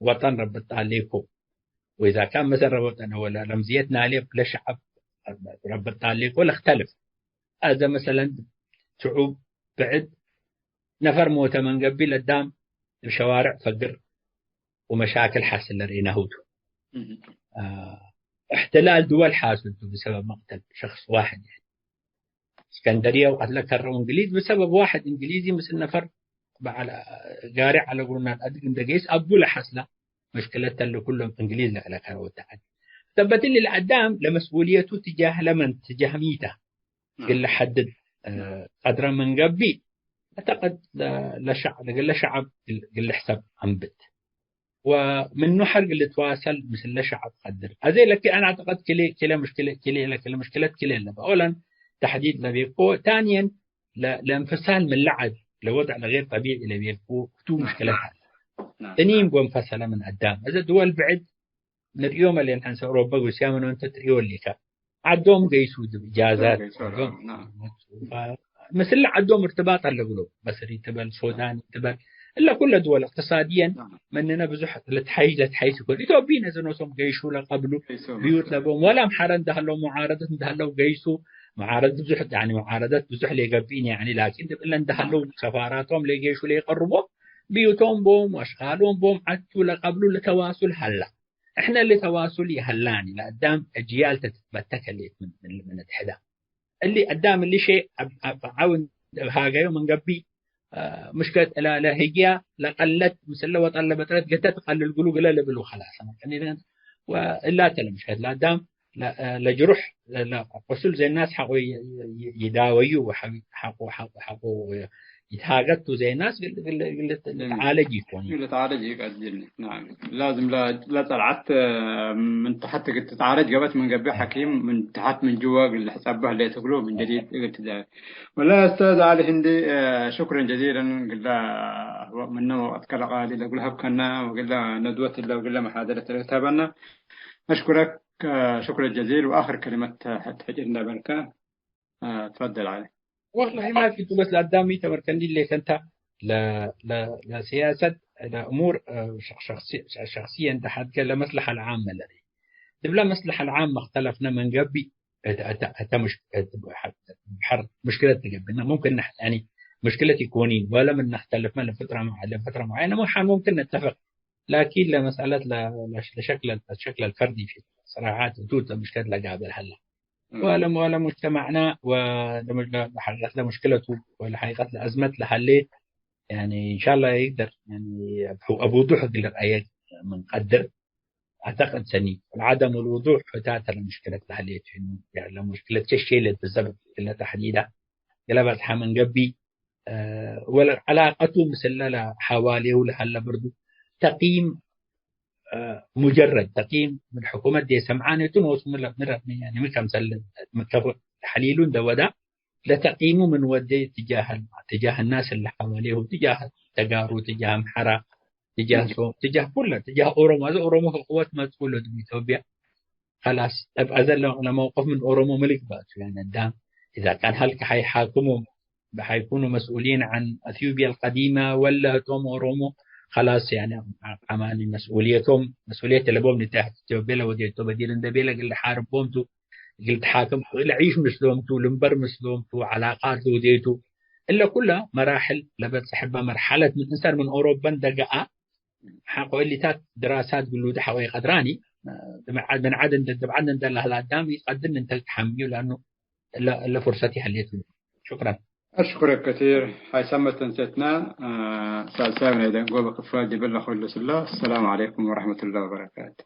ወጠን ረብጣ ሌኮ። وإذا كان مثلًا ወጠን ወለ ረምዝየት ናለ ለሸዐብ ረብጣ ሌኮ ለክተልፍ። አዜ መሰለን ሽዑብ ብዕድ ነፈር ሞተ ምን ገብእ ለአዳም እብ ሸዋርዕ ፈግር ወመሻክል ሐስል ለርኤናሁ ቱ። እህ። አ፣ እሕትላል ድወል ሓስል ቱ ብሰበብ መቅተል ሸክስ ዋሕድ። እስከንደርየ ወቀትለ ከረው እንግሊዝ ብሰበብ ዋሕድ እንግሊዚ ምስል ነፈር በዐል ጋሪ ዐለ እግሉ ናድ አድግ እንደ ገይስ አቡ ለሐስላ ምሽክለት ተለ ኩሎም እንግሊዝ ለዐለ ከረው ተዐድ። ሰበት እሊ ለአዳም ለመስኡልየቱ ትጃህ ለመን ትጃህ ሚተ እግል ለሐድድ፣ እ፣ ቀድረ ምን ገብእ፣ አዕተቅድ ለ-፣ ለሸዕ-፣ ለገሌ ሸዐብ እግል፣ እግል ልሕሰብ አንብት። ወምኑ ሐርግ ልትዋሰል ምስለ ሸዐብ ቀድር። አዜ ለኪ አነ አዕተቅድ ክሌ፣ ክሌ ምሽክለ፣ ክሌ ለክለ ምሽክለት ክሌ ለበ። አወለን ተሕዲድ ለቤኮ፣ ታንየን ለ-፣ ለእንፍሳል ምን ለዐድ ለወድዕ ለገይር ጠቢዒ ለቤኮ፣ ህቱ ምሽክለት ዐለ። ናም። እኒም ወእንፈሰለ ምን አዳም። አዜ ድወል ብዕድ ንርእዮም አሌን ሐንሰ ኦሮበ ሩስያ ምኖ እንተ ትርእዮ እሊከ። ዐዶም ገይሱ ዲብ እጃዛት፣ ገይሱ ዐዶም። ናም። ምስል ዐዶም እርትባጥ አለ እግሎም። መስሪ ትበል፣ ሱዳን ትበል፣ እለ ኩለ ድወል እቅትሳድየን ናም። ምንነ ብዙሕ ለትሐይሽ፣ ለትሐይሽ ይኮን። ኢትዮጵይን እዘ ኖሶም ገይሹ ለቀብሉ ገይሱ ብዩት ናም። ለቦም። ወለ አምሓረ እንደ ሀለው ሙዓረደት እንደ ሀለው ገይሱ። ሙዓረደት ብዙሕ፣ ያኒ ሙዓረደት ብዙሕ ሌገብእን፣ ያኒ ላኪን ዲብ እለ እንደ ሀለው ናም። ሰፋራቶም ሌገይሹ ሌቀርቦ ብዩቶም ቦም ወአሽቃሎም ቦም ዐቱ ለቀብሉ ለተዋሱል ሀላ። እሕነ እሊ ተዋሱል ይሀላኒ፣ ለአዳም አጅያል ተትትበተክ ህሌት ምን፣ ምን፣ ምን እትሕዳ። እሊ አዳም እሊ ሼእ አብ፣ አብ ዐውን እብ ሃገዮ ምን ገብእ፣ አ፣ ምሽከት እላ ለህግያ ለቀለት ምስለ ወጠን ለበጥረት ገተ ትቀልል ግሉ ግለ ልብል ወኸላስ። ወእላ ተለ ምሽከት ለአዳም ለ-፣ ለጅሩሕ፣ ለቁሱል ዘይ ናስ ሐቆ ይ-፣ ይ-፣ ይዳወዩ ወሐቆ፣ ሐቆ፣ ሐቆ ይትሃገቱ ዘይ ናስ ግል፣ ግል፣ ግል ልትዓለጅ ኢኮን። ግል ልትዓለጅ ኢቀድል። ናም። ላዝም ለ-፣ ለጸልዓት ምን ተሐት እግል ትትዓለጅ ገብአት ምን ገብእ ሐኪም ምን ተሐት ምን ጅወ እግል ልሕጸበህ ለትክሉ ምን ጀዲድ እግል ትደ-፣ ወለ ኡስታዝ ዐሊ ህንዲ፣ እ፣ ሹክረን ጀዚለን እግለ ምነ ወቅትከ ለቃሊ ለእግለ ሀብከነ ወእግለ ነድወት እለ ወእግለ መሓደረት ለተሀበነ። አሽኩረክ፣ እ፣ ሹክረን ጀዚል። ወአክር ከሊመት ተሕጭ እንደ በልከ፣ እ፣ ትፈደል ዐሊ። ወላሂ ማፊ ቱ በስ ለአዳም ተመርከን ዲሌ ከንታ ለ-፣ ለ-፣ ለሲያሰት፣ ለእሙር፣ እ፣ ሸክ-፣ ሸክሲ-፣ ሸክስየ እንተ ሐድገ ለመስለሐ ለዓም መለሪ። ድብለ መስለሐ ለዓም መክተለፍነ ምን ገብእ እተ፣ እተ፣ እተ ሙሽ-፣ እት በሐር ሙሽክለት ትገብእና። ሙምክን ነሕ-፣ ያኒ ሙሽክለት ኢኮኒን ወለ ምን ነክተልፍመ ለፍጥረ መ-፣ ለፍጥረ ሙዓየነ ሙምክን ነተፍቅ። ላኪን ለመስአለት ለ-፣ ለሽ-፣ ለሸክለ፣ ለሸክለ ልፈርዲ ፊ ስራዓት እቱ እተ ሙሽክለት ለጋብር ሀላ። እም። ወለ፣ ወለ ሙጅተማዕና ወለ፣ ለሐቂቀት ለሙሽክለቱ ወለሐቂቀት ለአዝመት ለሀሌ፣ ያኒ፣ እንሻላ ይቅደር፣ ያኒ፣ አብ-፣ አብ ውዱሕ እግል ልርአየ ምን ቀድር። አዕተቅድ ሰኒ፣ ወለዐደም ልውዱሕ ሕታተ ለሙሽክለት ለሀሌት፣ ያለ ሙሽክለት ሸሼለት ብሰበብ እለ ተሕዲዳ ገለ በጽሐ ምን ገብእ፣ እ፣ ወለዐላቀቱ ምስለ ለሐዋሌሁ ለሀለ ብርዱ ተቅይም፣ እ፣ ሙጀረድ ተቅይም ምን ሕኩመት ዴ ሰምዓኔቱ ኖሱ ምረ-፣ ምረ-፣ ያኒ፣ ምን ከምሰል ምከፉ ተሕሊሉ እንደ ወዳ ለተቂሙ ምን ወዴ ትጃህ፣ ትጃህ ናስ እለ ሐዋሌሁ፣ ትጃህ ተጋሩ፣ ትጃህ አምሐራ፣ ትጃህ ሶም፣ ትጃህ ኩለ፣ ትጃህ ኦሮሞ። አዜ ኦሮሞ ከቅወት መጽኡ ለዲብ ኢትዮጵያ። ከላስ፣ እብ አዘ ለ-፣ ለመውቀፍ ምን ኦሮሞ ምን ልግበእ ቱ? ያኒ አዳም፣ ኢዛ ካን ሀልክ ሐይሓክሙ፣ ሐይኩኑ መስኡሊን ዐን አትዮጵያ አልቀዲመ ወለ ህቶም ኦሮሞ፣ ከላስ፣ ያኒ አማኒ መስኡልየቶም፣ መስኡልየት ለቦም ንትሐት ኢትዮጵያ ለወዴቶ በዲር እንደ ቤለ እግል ልሓርቦም ቱ። እግል ተሓክም፣ ለዒሽ ምስሎም ቱ፣ ልንበር ምስሎም ቱ፣ ዐላቃት ለውዴቱ፣ እለ ኩለ መራሕል ለበጽሕ እበ መርሐለት ምን እንሰር ምን ኦሮበን ደገአ፣ ሐቆ እሊታት ድራሳት ግሉደ ሐቆ ኢቀድራኒ፣ ምን ዐድ እንደ፣ ምን ዐድ እንደ ለህለ አዳም ኢቀድር ምን ተልትሐምዩ፣ ለአኑ እለ፣ እለ ፉርሰት ይሀሌት። ሹክረን። አሽኩረክ ከቲር ሐይሰመ ተንሴትነ፣ እ፣ ሳልሳይ ናይ ደንጎበ ክፋል ዲብለ ኩሉ ስለ። አሰላሙ ዐለይኩም ወረሕመቱላሂ ወበረካቱ።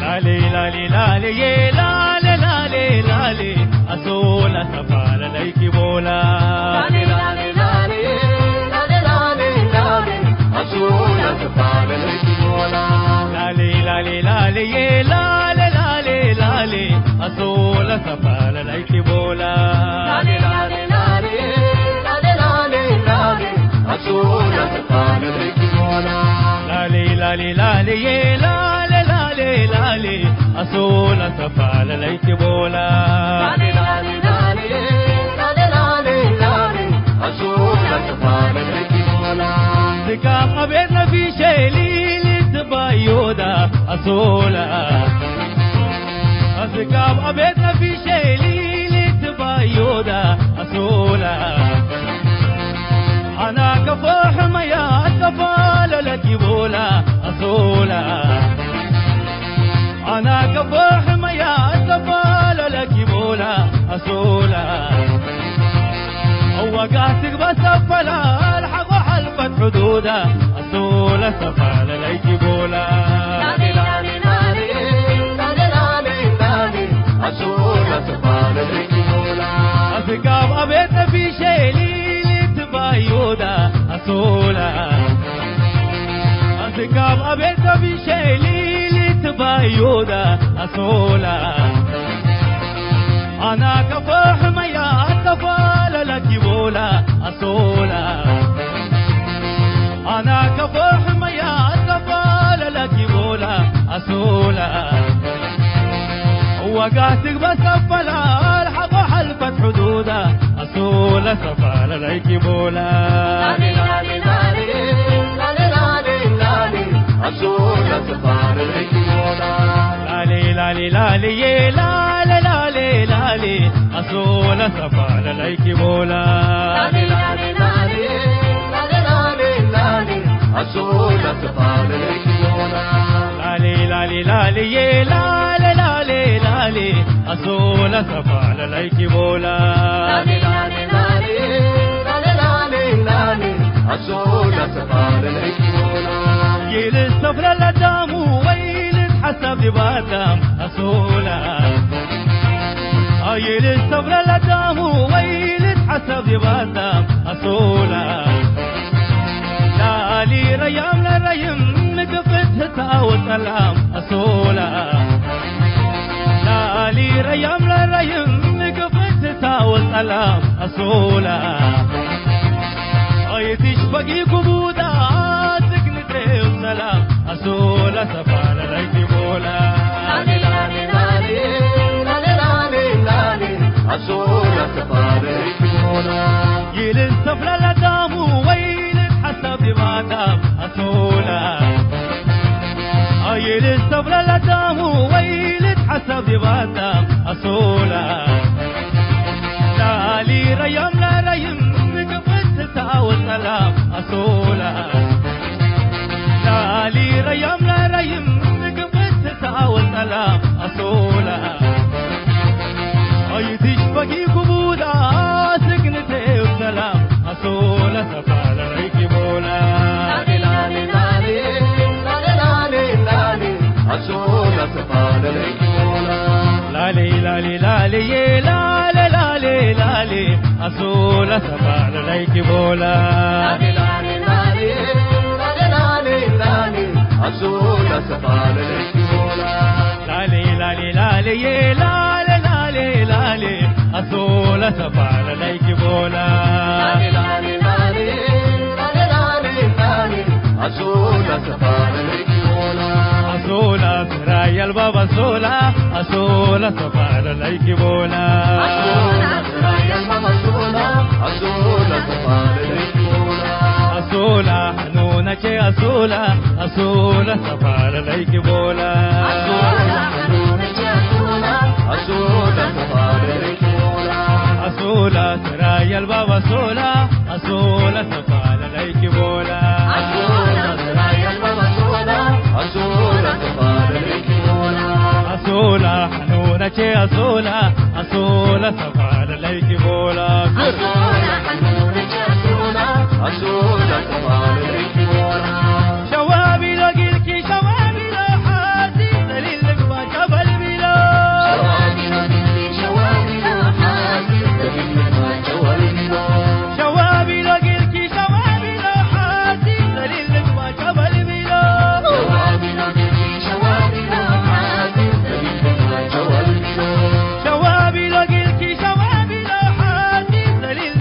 ላሌ ላሌ ላሌ ላሌ ላሌ ላሌ አሶላ ሰፋ ለለይኪ ቦላ። ላሌ ላሌ ላሌ ላሌ ላሌ ላሌ አሶላ ሰፋ ለለይኪ ቦላ። ላሌ ላሌ ላሌ ላሌ ላሌ ላሌ አሶላ ሰፋ ለለይኪ ቦላ። ላሌ ላሌ ላሌ ላሌ ላሌ ላሌ አሶላ ሰፋ ለለይኪ ቦላ። ላሌ ላሌ ላሌ ላሌ ላሌ ላሌ አሶላ ሰፋ ለለይኪ ቦላ። ላሌ ላሌ ላሌ ላሌ ላሌ ላሌ አሶላ ሰፋ ለለይኪ ቦላ። ስጋብ አቤት ነፊሼ ሊሊት ባዮዳ አሶላ። ስጋብ አቤት ነፊሼ ሊሊት ባዮዳ አሶላ። አና ከፎ ሕመያ አትከፋ ለለኪ ቦላ አሶላ። አና ከፎ ሕመያ አትከፋ ለለኪ ቦላ አሶላ። አዋጋ ትግባ ሰፈላ አልሐቆ ሐልፈት ሕዱዳ አሶላ ሰፋ ለለይኪ ቦላ። አስጋብ አቤት ነፊሼ ሊሊት ባዮዳ አሶላ። አስጋብ አቤት ነፊሼ ሊሊት ባዮዳ አሶላ። አና ከፎ ሕመያ አትከፋ ለለኪ ቦላ አሶላ። አና ከፎ ሕመያ አትከፋ ለለኪ ቦላ አሶላ። ዋጋ ትግባ ሰፈላ አልሐቆ ሐልፈት ሕዱዳ አሶላ ሰፋ ለለይኪ ቦላ። ላሌ ላሌ ላሌዬ ላሌ ላሌ ላሌ አሶላ ሰፋ ለላይኪ ቦላ። ላሌ ላሌ ላሌ ላሌ ላሌ ላሌ አሶላ ሰፋ ለላይኪ ቦላ። ላሌ ላሌ ላሌዬ ላሌ ላሌ ላሌ አሶላ ሰፋ ለላይኪ ቦላ። ላሌ ላሌ ላሌ ላሌ ላሌ ላሌ አሶላ ሰፋ ለላይኪ ቦላ። ይልሰፍረ ለአዳሙ ወይልትሐሰብ ዲብ አዳም አሶላ። ይልሰፍረ ለአዳሙ ወይልትሐሰብ ዲብ አዳም አሶላ። ላሊ ረያም ለረይም ምግፍት ህታ ወጸላም አሶላ። ላሊ ረያም ለረይም ምግፍት ህታ ወጸላም አሶላ። አይትሽ በጊ ጉቡዳ ትግንቴው ሰላም አሶላ ሰፋ ለላይኪ ቦላ። ላሌ ላሌ ላሌ ላሌ ላሌ ላሌ አሶላ ሰፋ ለላይኪ ቦላ። ይልሰፍረ ለአዳሙ ወይልትሐሰብ ዲብ አዳም አሶላ። ይልሰፍረ ለአዳሙ ወይልትሐሰብ ዲብ አዳም አሶላ። ላሊ ረያም ለረይም ምግፍት ህታ ወጸላም አሶላ። ላሊ ረያም ለረይም ምግፍት ህታ ወጸላም አሶላ። አይትሽ በጊ ጉቡዳ ስግንቴው ሰላም አሶላ ሰፋ ለላይኪ ቦላ። ላሌ ላሌ ላሌ ላሌ ላሌ ላሌ አሶላ ሰፋ ለላይኪ ቦላ። ላሌ ላሌ ላሌዬ ላሌ ላሌ ላሌ አሶላ ሰፋ ለላይኪ ቦላ። ላሌ ላሌ ላሌ ላሌ ላሌ ላሌ አሶላ ሰፋ ለላይኪ ቦላ። ላሌ ላሌ ላሌዬ ላሌ ላሌ ላሌ አሶላ ሰፋ ለላይኪ ቦላ። ላሌ ላሌ ላሌ ላሌ ላሌ ላሌ አሶላ ሰፋ ለላይኪ ቦላ። አሶላ ስራይ አልባብ አሶላ አሶላ ሰፋ ለላይኪ ቦላ። አሶላ ስራይ አልባብ አሶላ አሶላ ሰፋ ለላይኪ ቦላ። አሶላ ሐኑነቼ አሶላ አሶላ ሰፋ ለላይኪ ቦላ። አሶላ ሐኑነቼ አሶላ አሶላ ሰፋ ለላይኪ ቦላ። አሶላ ስራይ አልባብ አሶላ አሶላ ሰፋ ለላይኪ ቦላ። አሶላ ስራይ አልባብ አሶላ አሶላ ሰፋ ለላይኪ ቦላ። አሶላ ሐኑነቼ አሶላ አሶላ ሰፋ ለላይኪ ቦላ። አሶላ ሐኑነቼ አሶላ አሶላ ሰፋ ለላይኪ ቦላ። ሸዋቢሎ ጊልኪ ሸዋቢሎ ሓሲስ ደሊል ልግባ ሸበል ቢሎ። ሸዋቢሎ ጊልኪ ሸዋቢሎ ሓሲስ ደሊል ልግባ ሸበል ቢሎ። ሸዋቢሎ ጊልኪ ሸዋቢሎ ሓሲስ ደሊል ልግባ ሸበል ቢሎ። ሸዋቢሎ ጊልኪ ሸዋቢሎ ሓሲስ ደሊል ልግባ ሸበል ቢሎ። ሸዋቢሎ ጊልኪ ሸዋቢሎ ሓሲስ ደሊል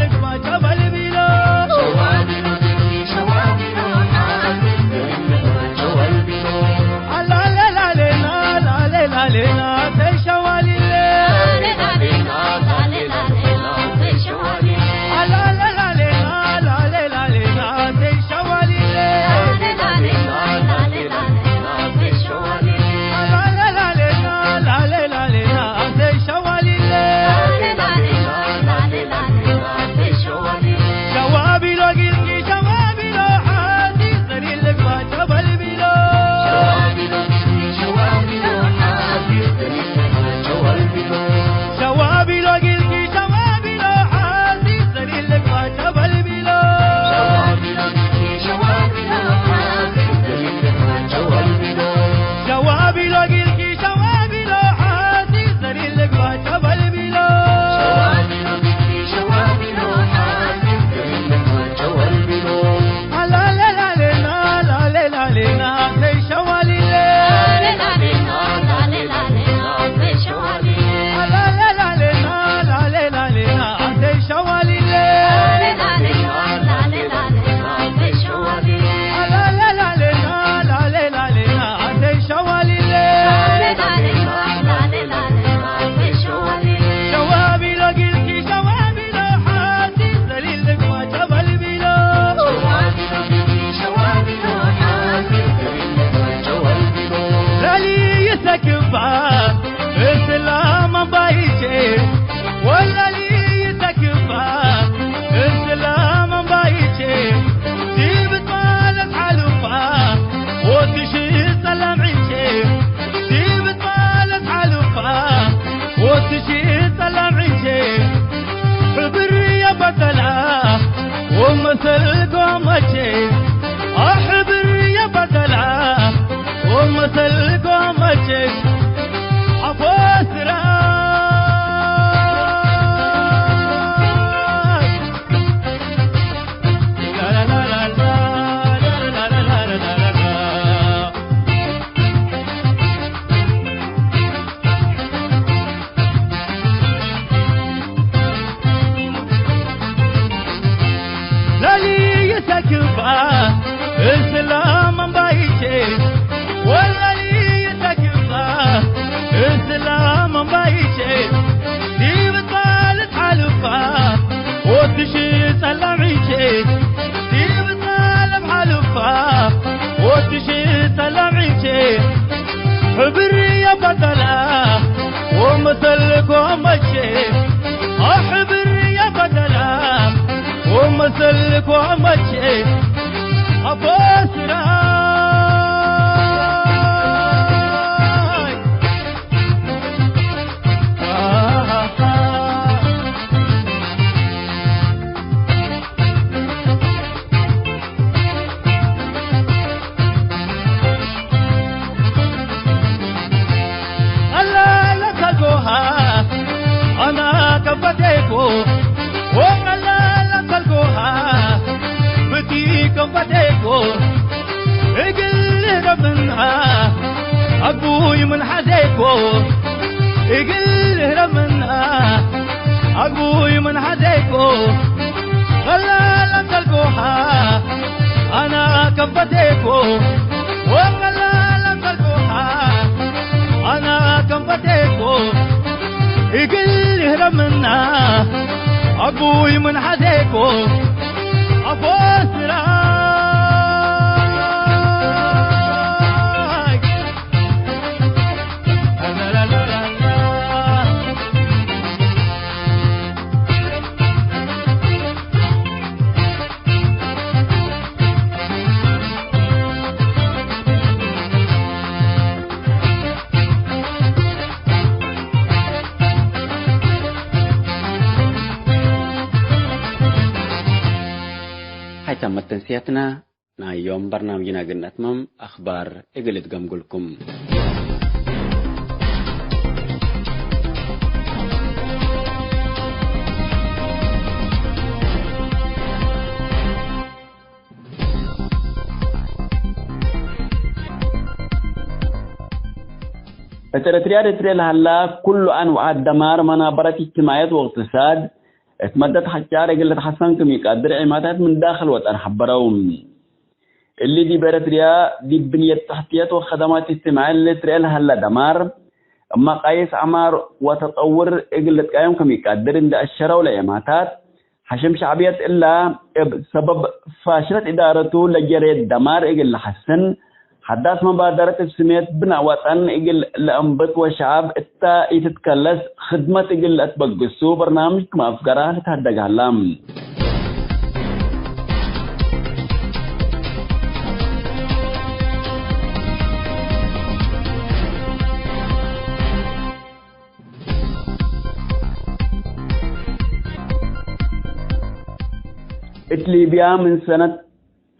ክፋ እስላም አምባይቼ ወላሊ ተክፋ እስላም አምባይቼ ሲብት ማለት ሓሉፋ ወትሽ ጸላም ዒቼ ሲብት ማለት ሓሉፋ ወትሽ ጸላም ዒቼ ሕብር የበደላ ወመሰል ጎመቼ አሕብር የበደላ ወመሰል ጎመቼ አፎስራ ለሊ ይሰክፋ እስላም አምባይቼ ወለሊ ይሰክፋ እስላም አምባይቼ ዲብ ጣልት ሓልፋ ወትሽ ጸላም ዒቼ ዲብ ጣልም ሓልፋ ወትሽ ጸላም ዒቼ ሕብር የበደላ ወመሰል ጎመቼ አሕብር የበደላ ወመሰል ጎመቼ አፎስራይ አላ ለከልኮሃ አና ከበቴኮ ወቀላ ለከልኮሃ ብቲ ከበቴኮ እግል ረብና አቡይ ምን ሐዜኮ እግል ረብና አቡይ ምን ሐዜኮ ቀላል አምሰልኮሃ አና ከንፈቴኮ ወቀላል አምሰልኮሃ አና ከንፈቴኮ እግል ይህረምና አቡይ ምን ሐዜኮ አፎስራይ ሀይታም መተንስያትና ናይ ዮም በርናምጅና እግል ነትመም፣ አክባር እግል እትገምጉልኩም። እት ኤረትርያ፣ ኤረትርያ ለሀላ ኩሉ አንዋዓት ደማር መናበረት እጅትማዕየት ወእቅትሳድ እት መደት ሐጫር እግል ልትሐሰን ክም ኢቀድር ዒማታት ምን ዳክል ወጠን ሐበረው። እሊ ዲብ ኤረትርያ ዲብ ብንየት ተሕትየት ወከደማት እጅትማዕየት ለልትርኤ ለሀለ ደማር፣ እብ መቃይስ ዐማር ወተጠውር እግል ልትቃየም ክም ኢቀድር እንዴ አሸረው ለዔማታት፣ ሐሽም ሸዕብየት እላ እብ ሰበብ ፋሽለት እዳረቱ ለጀሬ ደማር እግል ለሐስን፣ ሐዳስ መባደረት እብ ስሜት ብናእ ወጠን እግል ለአንብት ወሸዐብ እታ ኢትትከለስ ክድመት እግል ለአትበግሱ በርናምጅ ክም አፍገራ ልትሀደግ ሀላ። እት ሊብያ ምን ሰነት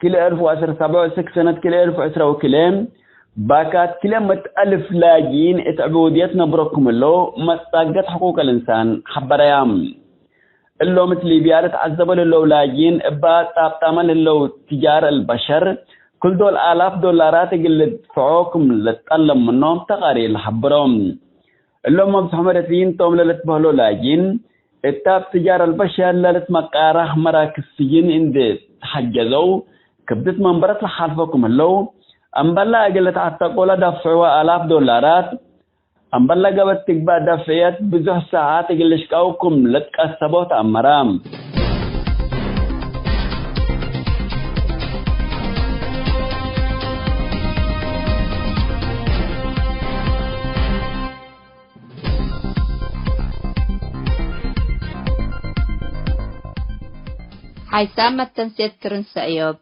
ክልኤ አልፍ ወዐስር ሰብዕ እስክ ሰነት ክልኤ አልፍ ወዐስር ወክልኤ ባካት ክልኤ ምእት አልፍ ላጅኢን እት ዕቡድየት ነብሮ ክም ህለው መጻገት ሕቁቅ ልንሳን ሐበረያ። እሎም እት ሊብያ ልትዐዘቦ ለህለው ላጅኢን እበ ጣብጣመ ለህለው ትጃር አልበሸር ክል ዶል አላፍ ዶላራት እግል ልድፍዖ ክም ልትጠለብ ምኖም ተቃሪር ለሐብሮ። እሎም መብዝሖም ኤረትርይን ቶም ለልትበህሎ ላጅኢን፣ እት አብ ትጃር አልበሸር ለልትመቃረህ መራክዝ ስጅን እንዴ ተሐጀዘው፣ ክብድት መንበረት ለሓልፎ ክም ህለው፣ እምበላ እግል ልትዐተቆ ለደፍዕወ አላፍ ዶላራት፣ እምበላ ገበት ትግባእ ደፍዕየት ብዙሕ ሳዓት እግል ልሽቀው ክም ልትቀሰቦ ተአመረ። ሓይሳም መተንሴት ክርን ሰእዮብ።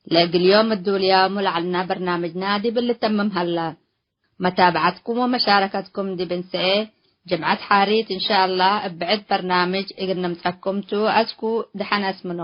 ለእግል ዮም እዱልያሙ ለዐልና በርናምጅና ዲብ ልተምም ሀላ። መታብዐትኩም ወመሻረከትኩም ዲብ እንሰኤ ጅምዐት ሓሪት እንሻአላህ እብ ብዕድ በርናምጅ እግል ንምጸኩም ቱ። አስኩ ደሐን አስምኖ።